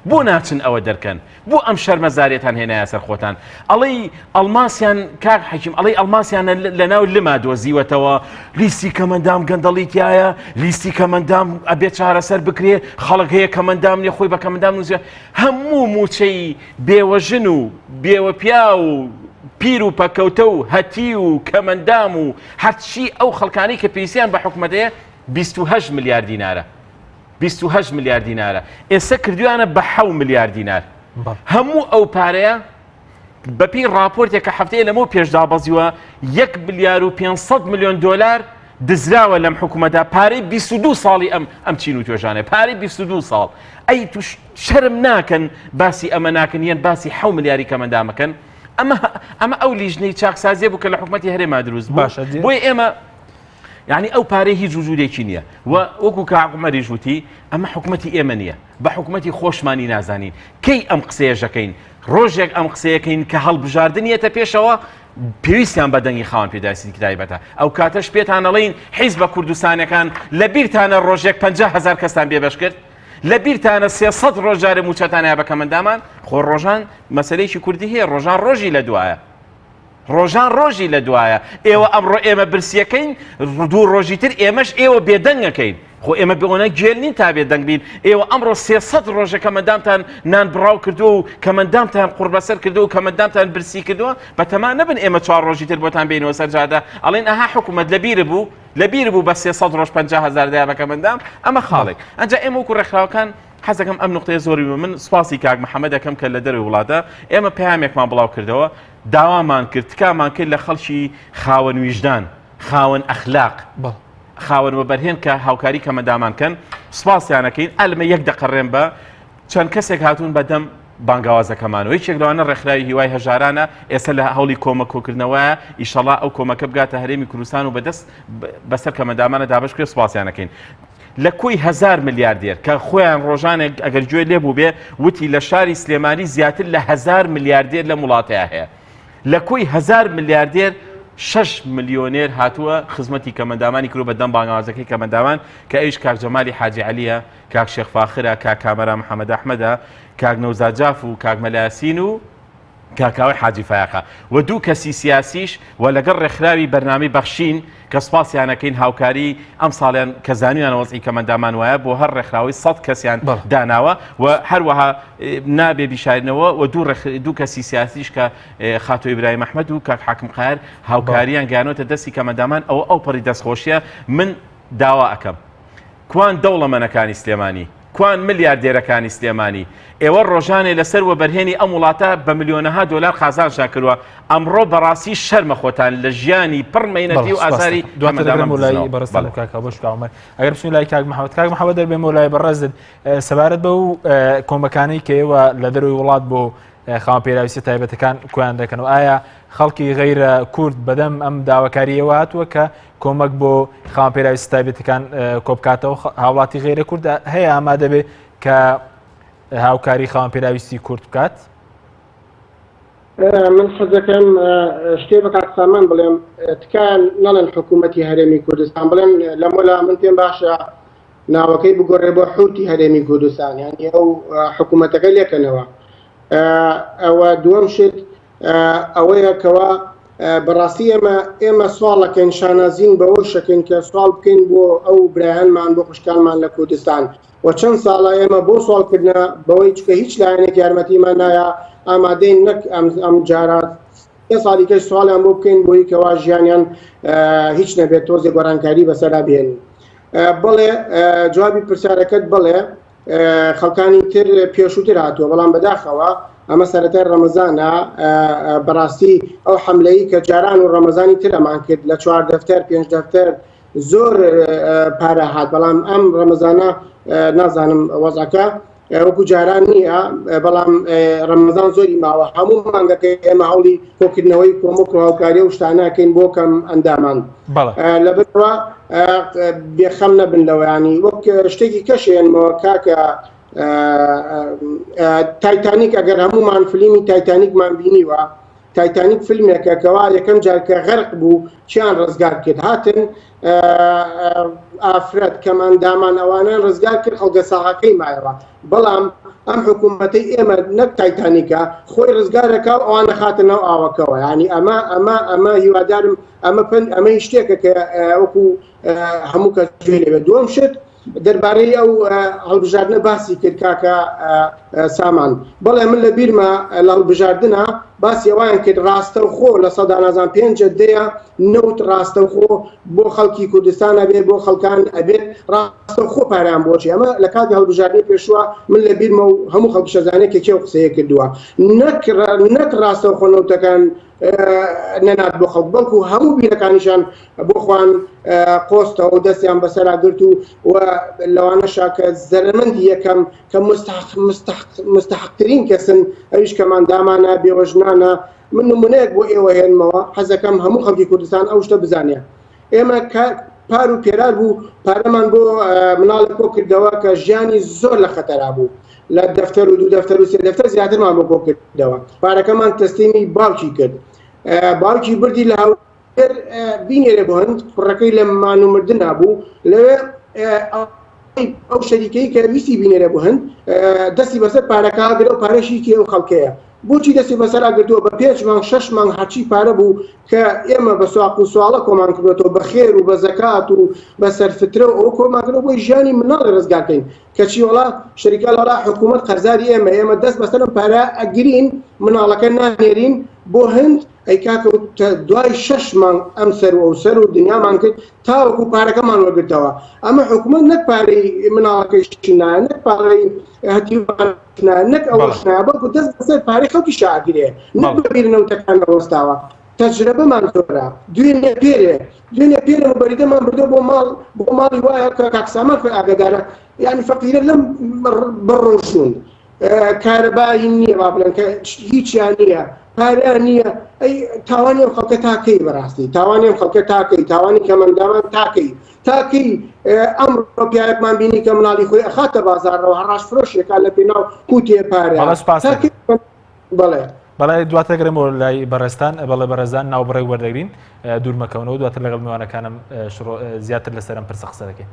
بۆ ناچن ئەوە دەرکەن بۆ ئەم شەرمەزاریەتان هێنایە سەر خۆتان ئەڵێی ئەڵماسیان کاک حەکیم ئەڵێی ئەڵماسیان لەناو لما دۆزیوەتەوە لیستی کەمەندام گەندەڵی تایە لیستی کەمەندام ئەبێ چارەسەر بکرێ خەڵک هەیە کەمەندام نیە خۆی بە کەمەندام نووسە هەموو موچەی بێوەژن و بێوەپیا و پیر و پەکەوتە و هەتی و کەمەندام و هەرچی ئەو خەڵکانی کە پێویستیان بە حکومەتەیە 28 ملیار دینارە 28 ملیار دینارە ئێستا کردویانە بە حەو ملیار دینار هەموو ئەو پارەیە بەپی راپۆرتێک کە هەفتەیە لەمەو پێش دابەزیوە 1 ملیار و 500 میلیۆن دلار دزراوە لەم حکوومەتدا پارەی 22 ساڵی ئەم ئەم چین و توێژانە پارەی 22 ساڵ ئەی تو شەرم ناکەن باسی ئەمە ناکەن یان باسی حەو ملیاری کەمەندامەکەن ئەمە ئەمە ئەو لیژنەی چاکسازیە بوو کە لە حکوومەتی هەرێما دروست باشە بۆیە ئێمە یعنی ئەو پارەی هیچ وجودێکی نییە و وەکو کاک عومەریش وتی ئەمە حکومەتی ئێمە نییە بە حکومەتی خۆشمانی نازانین کەی ئەم قسەیەژەکەین ڕۆژێک ئەم قسەیەکەین کە هەڵبژاردن یەتە پێشەوە پێویستیان بە دەنگی خاوەن پێداویستی تایبەتە ئەو کاتەش پێتان ئەڵێین حیزبە کوردستانەکان لە بیرتانە ڕۆژێک 50 هزار کەستان بێبەش کرد لە بیرتانە 300 ڕۆژ جارێ موچەتان هەیە بە کەمەندامان خۆ ڕۆژان مەسەلەیەکی کوردی هەیە ڕۆژان ڕۆژی لە دوایە ڕۆژان ڕۆژی لە دوایە ئێوە ئەمڕۆ ئێمە برسیەکەین دوو ڕۆژی تر ئێمەش ئێوە بێدەنگەکەین خۆ ئێمە بۆنە گێل نین تا بێدەنگ بین ئێوە ئەمڕۆ 300 ڕۆژە کەمەندامتان نان بڕاو کردووە و کەمەندامتان قوڕبەسەر کردووە و کەمەندامتان برسی کردووە بەتەما نەبن ئێمە چوار ڕۆژی تر بۆتان بینەوە سەر جادە ئەڵێن ئەها حکوومەت لەبیر بوو لەبیر بوو بە 300 ڕۆژ 50 هزار دایە بە کەمەندام ئەمە خاڵێک ئەنجا ئێمە وەکو ڕێکخراوەکان حەزەکەم ئەم نقطەیە زۆری بە من سوپاسی کاک محەممەد دەکەم کە لە دەروی وڵاتە ئێمە پەیامێکمان بڵاو کردەوە داوامان کرد تکامان کرد لە خەڵکی خاوەن ویژدان خاوەن ئەخلاق خاوەن وەبەرهێن کە هاوکاری کەمەندامان کەن سوپاسیانەکەین ئەلمە یەک دەقەڕێن بە چەند کەسێک هاتوون بەدەم بانگاوازەکەمانەوە یەکێک لەوانە ڕێکخراوی هیوای هەژارانە ئێستا لە هەوڵی کۆمە کۆکردنەوە ئیشەڵا ئەو کۆمەکە بگاتە هەرێمی کوردستان و بەدەست بەسەر کەمەندامانە دابش کرێ سوپاسیانەکەین. لە کۆی هەزار ملیاردێر کە خۆیان ڕۆژانێک ئەگەر گوێ لێ بووبێ وتی لە شاری سلێمانی زیاتر لە هەزار ملیاردێر لەم وڵاتەیە هەیە لە کۆی هەزار ملیاردێر شەش ملیۆنێر هاتووە خزمەتی کەمەندامانی کردووە بە دەم بانگەوازەکەی کەمەندامان کە ئەویش کاک جەمالی حاجی عەلیە، کاک شێخ فاخرە، کاک کامەران محەمەد ئەحمەدە، کاک نەوزاد جاف و کاک مەلا یاسین و کاک کاوەی حاجی فایەقە و دوو کەسی سیاسیش و لەگەڵ ڕێکخراوی بەرنامەی بەخشین کە سوپاسیان ئەکەین هاوکاری ئەمساڵیان کە زانیویانە وەزعی کەمەندامان وایە بۆ هەر ڕێکخراوەی سەد کەسیان داناوە و هەروەها نابێ بیشارینەوە و دوو کەسی سیاسیش کە خاتوو ئیبراهیم ئەحمەد و کاک حاکم قاهر هاوکاریان گەیانۆتە دەستی کەمەندامان ئەوە ئەوپەڕی دەستخۆشیە من داوا ئەکەم کوان دەوڵەمەنەکانی سلێمانی کوان ملیاردێرەکانی سلێمانی ئێوە ڕۆژانێ لەسەر وەبەرهێنی ئەم وڵاتە بە ملیۆنەها دۆلار قازانجتان کردووە ئەمڕۆ بەڕاستی شەرمە خۆتان لە ژیانی پڕ مەینەتی و ئازاری دواتر کەمەندامان دەگەڕێمەوە لای بدزنەوە. بەڕێزتان بەڵێ. و کاک هاوبەش و کاک عومەر ئەگەر بچین لای کاک محەممەد کاک محەممەد دەربێمەوە لای بەڕێزت سەبارەت بەو کۆمەکانەی کە ئێوە لە دەرەوەی وڵات بۆ خاوەن پێداویستیە تایبەتەکان کۆیان دەکەنەوە ئایا خەڵکی غەیرە کورد بەدەم ئەم داواکاریەوە هاتووە کە کۆمەک بۆ خاوەن پێداویستە تایبەتەکان کۆبکاتەوە هاوڵاتی غەیرە کورد هەیە ئامادە بێ کە هاوکاری خاوەن پێداویستی کورد بکات؟ من حەزەکەم شتێ بە کاک سامان بڵێم تکایە نەڵێن حکوومەتی هەرێمی کوردستان بڵێن لەمەلا من پێم باشە ناوەکەی بگۆڕێ بۆ حوتی هەرێمی کوردستان یانی ئەو حکوومەتەکە لێکەنەوە ئەوە دووەم شت ئەوەیە کەوا بەڕاستی ئێمە ئێمە سواڵەکەین شانازین بەوە شەکەین کە سواڵ بکەین بۆ ئەو برایانمان بۆ خوشکانمان لە کوردستان و چەند ساڵە ئێمە بۆ سواڵکردە بەوەی چکە هیچ لایەنێک یارمەتیمان نایە ئامادەین نەک ئەم ئەم جارات سێ ساڵی کەش سواڵیان بۆ بکەین بۆی کەوا ژیانیان هیچ نەبێت تۆزێ گۆڕانکاری بەسەرا بێنین بەڵێ جوابی پرسیارەکەت بڵێ خەڵکانی تر پێشووتر هاتووە بەڵام بەداخەوە ئەمە سەرەتای ڕەمەزانە بەڕاستی ئەو حملەی کە جاران و ڕەمەزانی ترەمان کرد لە چوار دەفتەر پێنج دەفتەر زۆر پارە هات بەڵام ئەم ڕەمەزانە نازانم وەزعەکە وەکو جاران نییە بەڵام ڕەمەزان زۆری ماوە هەموو مانگەکە ئێمە هەوڵی کۆکردنەوەی کۆمەک و هاوکاری و شتانەکەین بۆ کەم ئەندامان لەبەرەوە بێخەم نەبن لەوەیانی وەک شتێکی کەشێنمەوە کاکە تایتانیک ئەگەر هەمومان فلیمی تایتانیکمان بینیوە تایتانیک فیلمێکە کەوا یەکەم جار کە غەرق بوو چیان ڕزگار کرد هاتن ئافرەت کەمئەندامان ئەوانیان ڕزگار کرد خەڵکە ساغەکەی مایەوە بەڵام ئەم حکوومەتەی ئێمە نەک تایتانیکە خۆی ڕزگارەکە و ئەوان نەخاتە ناو ئاوەکەوە ینی ئەمە ئەمە ئەمە هیوادارم ئەمە پند ئەمەی شتێکە کە وەکو هەموو کەس گوێ لێبێت دووەم شت دەربارەی ئەو هەڵبژاردنە باسی کرد کاکە سامان بەڵێ من لە بیرمە لە هەڵبژاردنە باسی ئەویان کرد ڕاستەوخۆ لە سەدا نازان پێنج دەیە نەوت ڕاستەوخۆ بۆ خەڵکی کوردستان ئەبێ بۆ خەڵکان ئەبێت ڕاستەوخۆ پارەیان بۆچی ئەمە لە کاتی هەڵبژاردنی پێشووە من لە بیرمە و هەموو خەڵکیش ئەزانێت کە کێ ئەو قسەیە کردووە نەک نەک ڕاستەوخۆ نەوتەکان نەنارد بۆ خەڵک بەڵکو هەموو بیرەکانیشان بۆ خوان قۆستەوە و دەستیان بەسەرا گرت و و لەوانەشا کە زەرەمەندی یەکەم کە مستحقترین کەسن ئەویش کەماندامانە بێوەژنانە من نمونەیەک بۆ ئێوە هێنمەوە حەزەکەم هەموو خەڵکی کوردستان ئەو شتە بزانێ ئێمە پار و پێرار بوو پارەمان بۆ مناڵێک کۆ کردەوە کە ژیانی زۆر لە خەتەرا بوو لە دەفتەر و دوو دەفتەر و سێ دەفتەر زیاترمان بۆ کۆ کردەوە پارەکەمان تەسلیمی باوکی کرد باوکی بردی لە هەولێر بینێرێ بۆ هەند کوڕەکەی لە مان و مردنا بوو لەوێ ئەو شەریکەی کە ویستی بینێرێ بۆ هەند دەستی بەسەر پارەکە گرە و پارەشی کێ و خەڵکەیە بۆچی دەستی بەسەرا گرتووە بە پێنج مانگ شەش مانگ هەرچی پارە بوو کە ئێمە بە سواق و سواڵە کۆمان کردوەتەوە بە خێر و بە زەکات و بە سەرفترە و ئەوە کۆمان کردەوە بۆی ژیانی مناڵی ڕزگار کەین کەچی وەڵا شەریکە لەڵا حکوومەت قەرزاری ئێمە ئێمە دەست بەسەر ئەم پارە ئەگرین مناڵەکە نانێرین بۆ هند ئەی کاکە دوای شەش مانگ ئەم سەر و ئەو سەر و دنیامان کرد تاوەکو پارەکەمان وەرگرتەوە ئەمە حکوومەت نەک پارەی مناڵەکەیشی نایە نەک پارەی هەتیوان نەک ئەوەش نایە بەڵکو دەست بەسەر پارەی خەڵکی شاگرێ نەک بە بیر نەوتەکان نەوەستاوە تەجرەبەمان زۆرە دوێنێ پێرێ دوێنێ پێرێ مبەریدەمان بردو بۆ ماڵ بۆ ماڵی وایە کە کاک سامان خۆی ئاگادارە یعنی فەقیرە لەم بڕۆشون کارەبایی نییە با بڵێن کە هیچیان نییە پارەیان نییە ئەی تاوانی ئەم خەڵکە تاکەی بەڕاستی تاوانی ئەم خەڵکە تاکەی تاوانی کەمەندامان تاکەی تاکەی ئەمڕۆ پیاوێکمان بینی کە مناڵی خۆی ئەخاتە بازاڕەوە هەڕاش فرۆشێکا لە پێناو قوتێ پارە بەڵێ سوپاس بەڵێ. بەڵێ دواتر گەڕێمەوە لای بەڕێزتان بەڵێ بەڕێزان ناوبڕێک وەردەگرین دوور مەکەونەوە دواتر لەگەڵ میوانەکانم زیاتر لەسەر ئەم پرسە قسە دەکەین.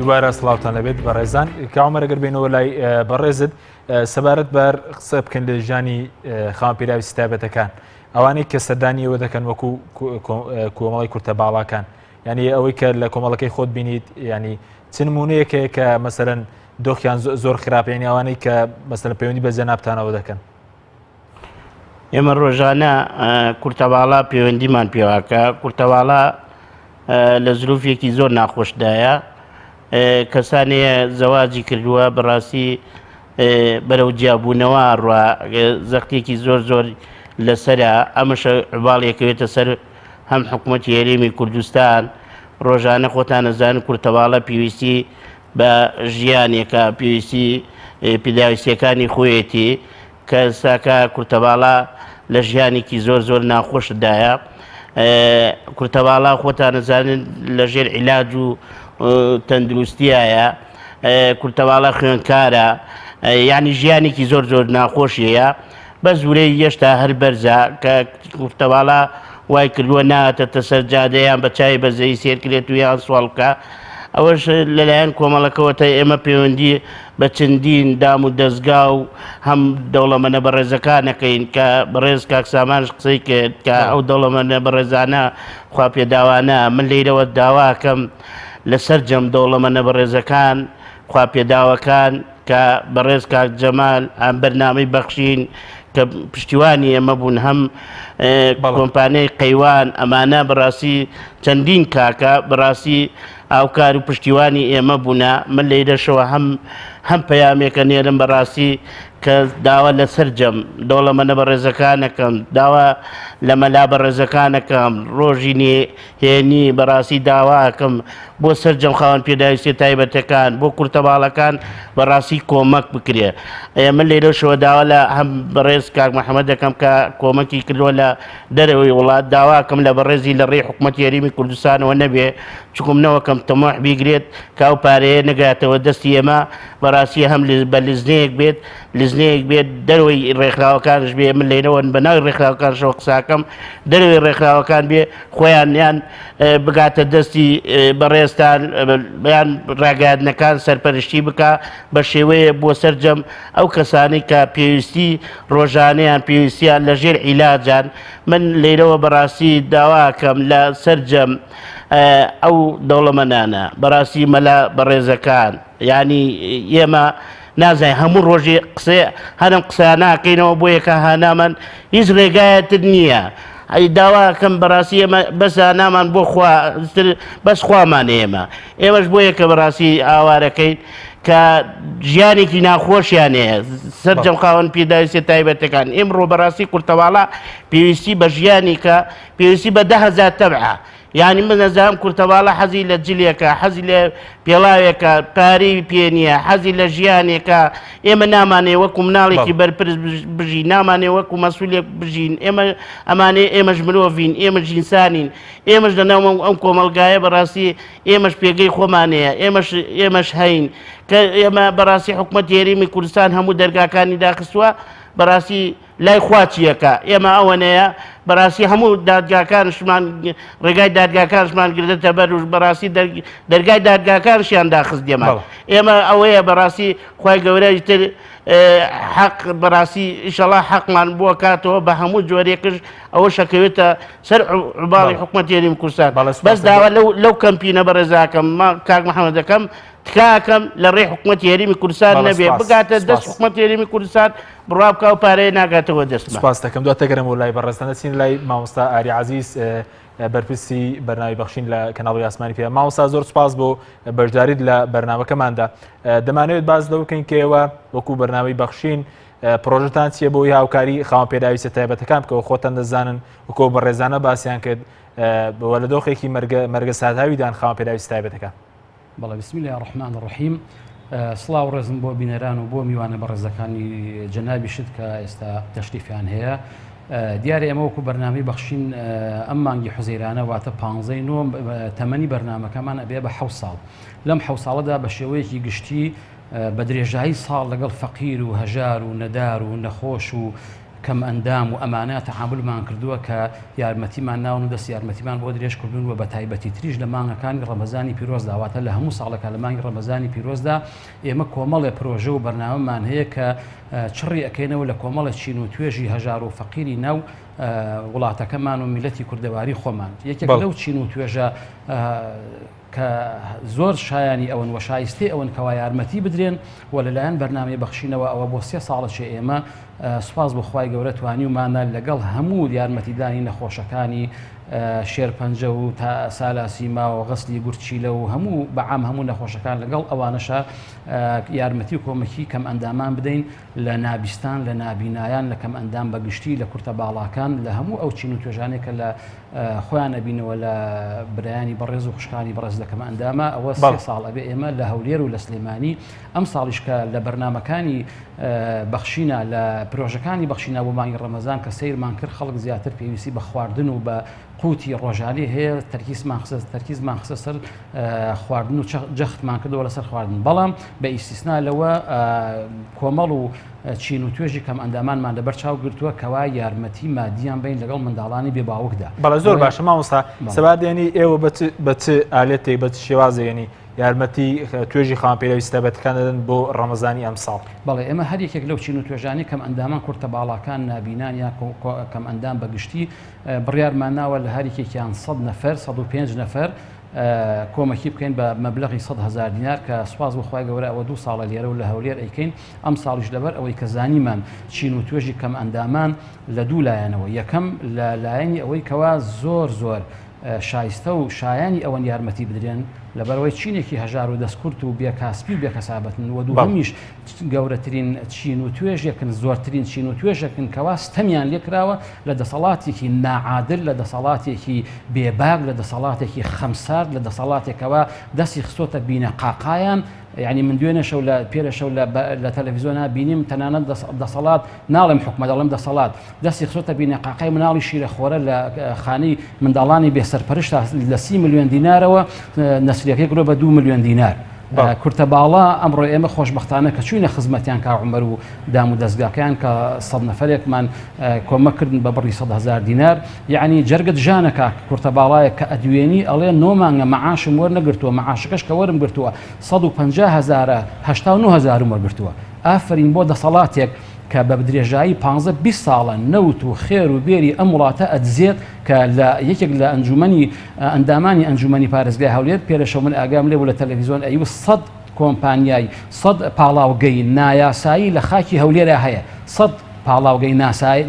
دووبارە سڵاوتان لەبێت بەڕێزان کاومەرە گەر بینەوە لای بەڕێزت سەبارەت بەر قسە بکەن لە ژیانی خاوەن پێداویستی تایبەتەکان ئەوانەی کە سەردانی ئێوە دەکەن وەکو کۆمەڵی کورتە باڵاکان یعنی ئەوەی کە لە کۆمەڵەکەی خۆت بینیت ینی چ نمونەیەک هەیە کە مەسەرەن دۆخیان زۆر خراپ یعنی ئەوانەی کە مەسەلەن پەیوەندی بە جەنابتانەوە دەکەن ئێمە ڕۆژانە کورتەباڵا پەیوەندیمان پێواکە کورتەباڵا لە زروفێکی زۆر ناخۆشدایە کەسانێ زەواجی کردووە بەڕاستی بەرەو جیابوونەوە ڕوا زەختێکی زۆر زۆر لەسرە ئەمەشە عباڵێکەوێتە سەر هەم حکوومەتی هەرێمی کوردستان ڕۆژانە خۆتانەزان کورتەواڵە پێویستی بە ژیانێکە پێویستی پێداویستیەکانی خۆیەتی کە ئێستاکە کورتەباڵا لە ژیانێکی زۆر زۆر ناخۆشدایە کورتەباڵا خۆتان نەزانن لە ژێر عیلاج و تەندروستیایە کورتەباڵا خوێنکارە یعنی ژیانێکی زۆر زۆر ناخۆشیە بەس ورەی یەشتا هەر بەرزە کە کورتەباڵا وای کردووە ناتەتە سەر جادەیان بە چای بەزەی سێرکرێت و یان سواڵ بکە. ئەوەش لەلایەن کۆمەڵەکەوە تا ئێمە پەیوەندی بە چەندین دام و دەزگا و هەم دەوڵەمەنە بەڕێزەکانەکەین کە بەڕێز کاک سامانش قسەی کرد کە ئەو دەوڵەمەنە بەڕێزانە خوا پێداوانە من لێرەوە داواکەم لە سەرجەم دەوڵەمەنە بەڕێزەکان خوا پێداوەکان کە بەڕێز کاک جەمال ئەم بەرنامەی بەخشین کە پشتیوانی ئێمە بوون هەم کۆمپانیای قەیوان ئەمانە بەڕاستی چەندین کاکە بەڕاستی هاوکار و پشتیوانی ئێمە بوونە من لەیرەشەوە هەم هەم پەیامێکە نێرم بەڕاستی کە داوا لە سەرجەم دەوڵەمەنە بەڕێزەکانەکەم داوا لە مەلا بەڕێزەکانەکەم ڕۆژی نێ هێنی بەڕاستی داواکەم بۆ سەرجەم خاوەن پێداویستیە تایبەتەکان بۆ کورتەباڵەکان بەڕاستی کۆمەک بکرێ من لێرەشەوە داوا لە هەم بەڕێز کاک محەممەد دەکەم کە کۆمەکی کردووە لە دەرەوەی وڵات داواکەم لە بەڕێزی لە ڕێی حکوومەتی هەرێمی کوردستانەوە نەبێ چکم نەوەکەم تەمۆح بیگرێت کە ئەو پارەیە نەگاتەوە دەستی ئێمە بەڕاستی هەم بە لزنەیەک بێت لیژنەیەک بێت دەرەوەی ڕێکخراوەکانش بێ من لێرەوە بە ناوی ڕێکخراوەکانشەوە قساکەم دەرەوەی ڕێکخراوەکان بێ خۆیان یان بگاتە دەستی بەڕێزتان یان ڕاگەیاندنەکان سەرپەرشتی بکە بە شێوەیە بۆ سەرجەم ئەو کەسانی کە پێویستی ڕۆژانەیان پێویستیان لە ژێر عیلاجان من لێرەوە بەڕاستی داواکەم لە سەرجەم ئەو دەوڵەمەنانە بەڕاستی مەلا بەڕێزەکان یانی ئێمە نازانین هەموو ڕۆژی قسەیە هەرم قساناکەینەوە بۆ یەکە هانامان هیچ ڕێگایەتر نییە ئەی داواکەم بەڕاستی ئێمە بەس هانامان بۆ خوا بەس خوامان ئێمە ئێمەش بۆ یەکە بەڕاستی ئاوارەکەین کە ژیانێکی ناخۆشیان هەیە سەرجەم خاوەن پێداویستە تایبەتەکان ئێمڕۆ بەڕاستی کورتەواڵە پێویستی بە ژیانی کە پێویستی بە 10هزار تەبعە یانی من ئەزانم کورتەباڵا حەزی لە جلێکە، حەزی لە پێڵاوێکە، پارەی پێ نییە، حەزی لە ژیانێکە، ئێمە نامانەوێ وەکو مناڵێکی بەرپرس بژین، نامانەوێ وەکو مەسئولێک بژین، ئێمە ئەمانەیە ئێمەش مرۆڤین، ئێمەش ئینسانین، ئێمەش لەناو ئەم کۆمەڵگایە بەڕاستی ئێمەش پێگەی خۆمان هەیە، ئێمەش ئێمەش هەین، کە ئێمە بەڕاستی حکومەتی هەرێمی کوردستان هەموو دەرگاکانی داخستووە، بەڕاستی لای خوا چیەکە ئێمە ئەوەنەیە بەڕاستی هەموو دادگاکانشمان ڕێگای دادگاکانشمان گردەتە بەر و بەڕاستی دەرگای دادگاکانشیان داخست دێمان ئێمە ئەوەیە بەڕاستی خی گەورە تر حەق بەڕاستی ئیشەڵا حەقمان بۆ کاتەوە بە هەموو جۆرێکش ئەوە شەکەوێتە سەر عباڵی حکوومەت هەرێمی کوردستان بەس داوا لەو کەمپینە بەڕێزاکەم کاک محەممەد دەکەم تکاکەم لە ڕێی حکوومەتی هەرێمی کوردستان نەبێ بگاتە دەست حکوومەتی هەرێمی کوردستان بڕوا بکە ئەو پارەیە ناگاتەوە دەستمان. سوپاست دەکەم دواتر دەگەرێمەوە لای بەڕێزتان دەچین لای مامۆستا ئاری عەزیز بەرپرسی بەرنامەی بەخشین لە کەناڵی ئاسمانی پێ مامۆستا زۆر سوپاس بۆ بەشداریت لە بەرنامەکەماندا دەمانەوێت باس لەوە بکەین کە ئێوە وەکو بەرنامەی بەخشین پرۆژەتان چییە بۆی هاوکاری خاوەن پێداویستە تایبەتەکان بکەوە خۆتان دەزانن وەکو بەڕێزانە باسیان کرد بەوە لە دۆخێکی مەرگە مەرگە ساتاویدان خاوەن پێداویستە تایبەتەکان. بەڵێ بسم اللە الرحمن الرحیم سڵاو ڕێزم بۆ بینەران و بۆ میوانە بەڕێزەکانی جەنابیشت کە ئێستا تەشریفیان هەیە دیارە ئێمە وەکو بەرنامەی بەخشین ئەم مانگی حوزەیرانە واتە پانزەی نۆ تەمەنی بەرنامەکەمان ئەبێ بە حەو ساڵ لەم حەو ساڵەدا بە شێوەیەکی گشتی بە درێژایی ساڵ لەگەڵ فەقیر و هەژار و نەدار و نەخۆش و کەمئەندام و ئەمانە تەعامولمان کردووە کە یارمەتیمان ناون و دەستی یارمەتیمان بۆ درێژ کردوون و بەتایبەتیتریش لە مانگەکانی ڕەمەزانی پیرۆزدا واتە لە هەموو ساڵێکا لە مانگی ڕەمەزانی پیرۆزدا ئێمە کۆمەڵێ پرۆژە و بەرنامەمان هەیە کە چڕی ئەکەینەوە لە کۆمەڵە چین و توێژی هەژار و فەقیری ناو وڵاتەکەمان و میلەتی کوردەواری خۆمان یەکێک لەو چین و توێژە کە زۆر شایانی ئەوەن و شایستەی ئەوەن کەوا یارمەتی بدرێن و لەلایەن بەرنامەی بەخشینەوە ئەوە بۆ سێ ساڵە چێ ئێمە سوپاس بۆ خوای گەورە توانیومانە لەگەڵ هەموو یارمەتیدانی نەخۆشەکانی شێرپەنجە و تا سالاسیما و غەسلی گورچیلە و هەموو بەعام هەموو نەخۆشەکان لەگەڵ ئەوانەشە یارمەتی و کۆمەکی کەم ئەندامان بدەین لە نابیستان لە نابینایان لە کەم ئەندام بەگشتی لە کورتە باڵاکان لە هەموو ئەو چین و توێژانێک کە لە خۆیان ئەبینەوە لە برایانی بەڕێز و خوشکانی بەڕێز لە کەمە ئەندامە ئەوە سێ ساڵ ئەبێ ئێمە لە هەولێر و لە سلێمانی ئەم ساڵیش کە لە بەرنمەکانی بەخشینە لە پرۆژەکانی بەخشینە بۆ مانگی ڕەمەزان کە سیرمان کرد خەڵک زیاتر پێویستی بە خواردن و بە قوتی ڕۆژانەی هەیە تەرکیزمان خستە تەرکیزمان خستە سەر خواردن و جەختمان کردەوە لەسەر خواردن بەڵام بە ئیسیسنا لەوە کۆمەڵ و چین و توێژی کەم ئەندامانمان لەبەر چاو گرتووە کەوا یارمەتی مادیان بین لەگەڵ منداڵانی بێ باوکدا. بەڵێ زۆر باشە مامۆستا سەبات یعنی ئێوە بە چ ئالەتێک بە چ شێوازێک یعنی یارمەتی توێژی خاوەن پێداویستیە تایبەتەکان دەدەن بۆ ڕەمەزانی ئەمساڵ؟ بەڵێ، ئێمە هەر یەکێک لەو چین و توێژانەی کەمئەندامان کورتە باڵاکان، نابینان یان کەمئەندام بە گشتی، بڕیارمان ناوە لە هەر یەکێکیان سەد نەفەر، 105 نەفەر، کۆمەکی بکەین بە مەبلەغی 100 هەزار دینار کە سوپاس بۆ خوای گەورە ئەوە دوو ساڵە لێرە و لە هەولێر ئەیکەین ئەمساڵیش لەبەر ئەوەی کە زانیمان چین و توێژی کەمئەندامان لە دوو لایەنەوە یەکەم لە لایەنی ئەوەی کەوا زۆر زۆر شایستە و شایانی ئەوەن یارمەتی بدرێن، لەبەرئەوەی چینێکی هەژار و دەستکورت و بێ کاسپی و بێ کەسابەتن و دووهەمیش گەورەترین چین و توێژێکن، زۆرترین چین و توێژێکن کەوا ستەمیان لێکراوە لە دەسەڵاتێکی ناعادل، لە دەسەڵاتێکی بێباک، لە دەسەڵاتێکی خەمسارد، لە دەسەڵاتێکەوە دەستی خستۆتە بینە قاقایان، یانی من دوێنێ شەو لە پێرە شەو لە لە تەلەفیزیۆنا بینیم تەنانەت دەسەڵات ناڵێم حکومەت دەڵێم دەسەڵات دەستی خستۆتە بینەقاقای مناڵی شیرەخۆرە لە خانەی منداڵانی بێسەرپەرشتا لە سی ملیۆن دینارەوە نەسریەکەی کردوە بە دو ملیۆن دینار. کورتە باڵا ئەمڕۆ ئێمە خۆشبەختانە کە چوینە خزمەتیان کا عمر و دام و دەستگاکەیان کە سەد نەفرێکمان کۆمەک کردن بە بڕی 100 هزار دینار یعنی جەرگت ژانە کاک کورتە باڵایەک کە ئەدوێنی ئەڵێ نۆ مانگە مەعاشم وەرنەگرتووە مەعاشەکەش کە وەرم گرتووە 150 هەزارە 89 هەزارم وەرگرتووە ئافرین بۆ دەسەڵاتێک کە بە درێژایی 15 20 ساڵە نەوت و خێر و بێری ئەم وڵاتە ئەدزێت کە لە یەکێک لە ئەنجومەنی ئەندامانی ئەنجومەنی پارێزگای هەولێر پێرەشەو من ئاگام لێ بوو لە تەلەڤیزیۆن ئەیوت سەد کۆمپانیای سەد پاڵاوگەی نایاسایی لە خاکی هەولێرا هەیە سەد پاڵاوگەی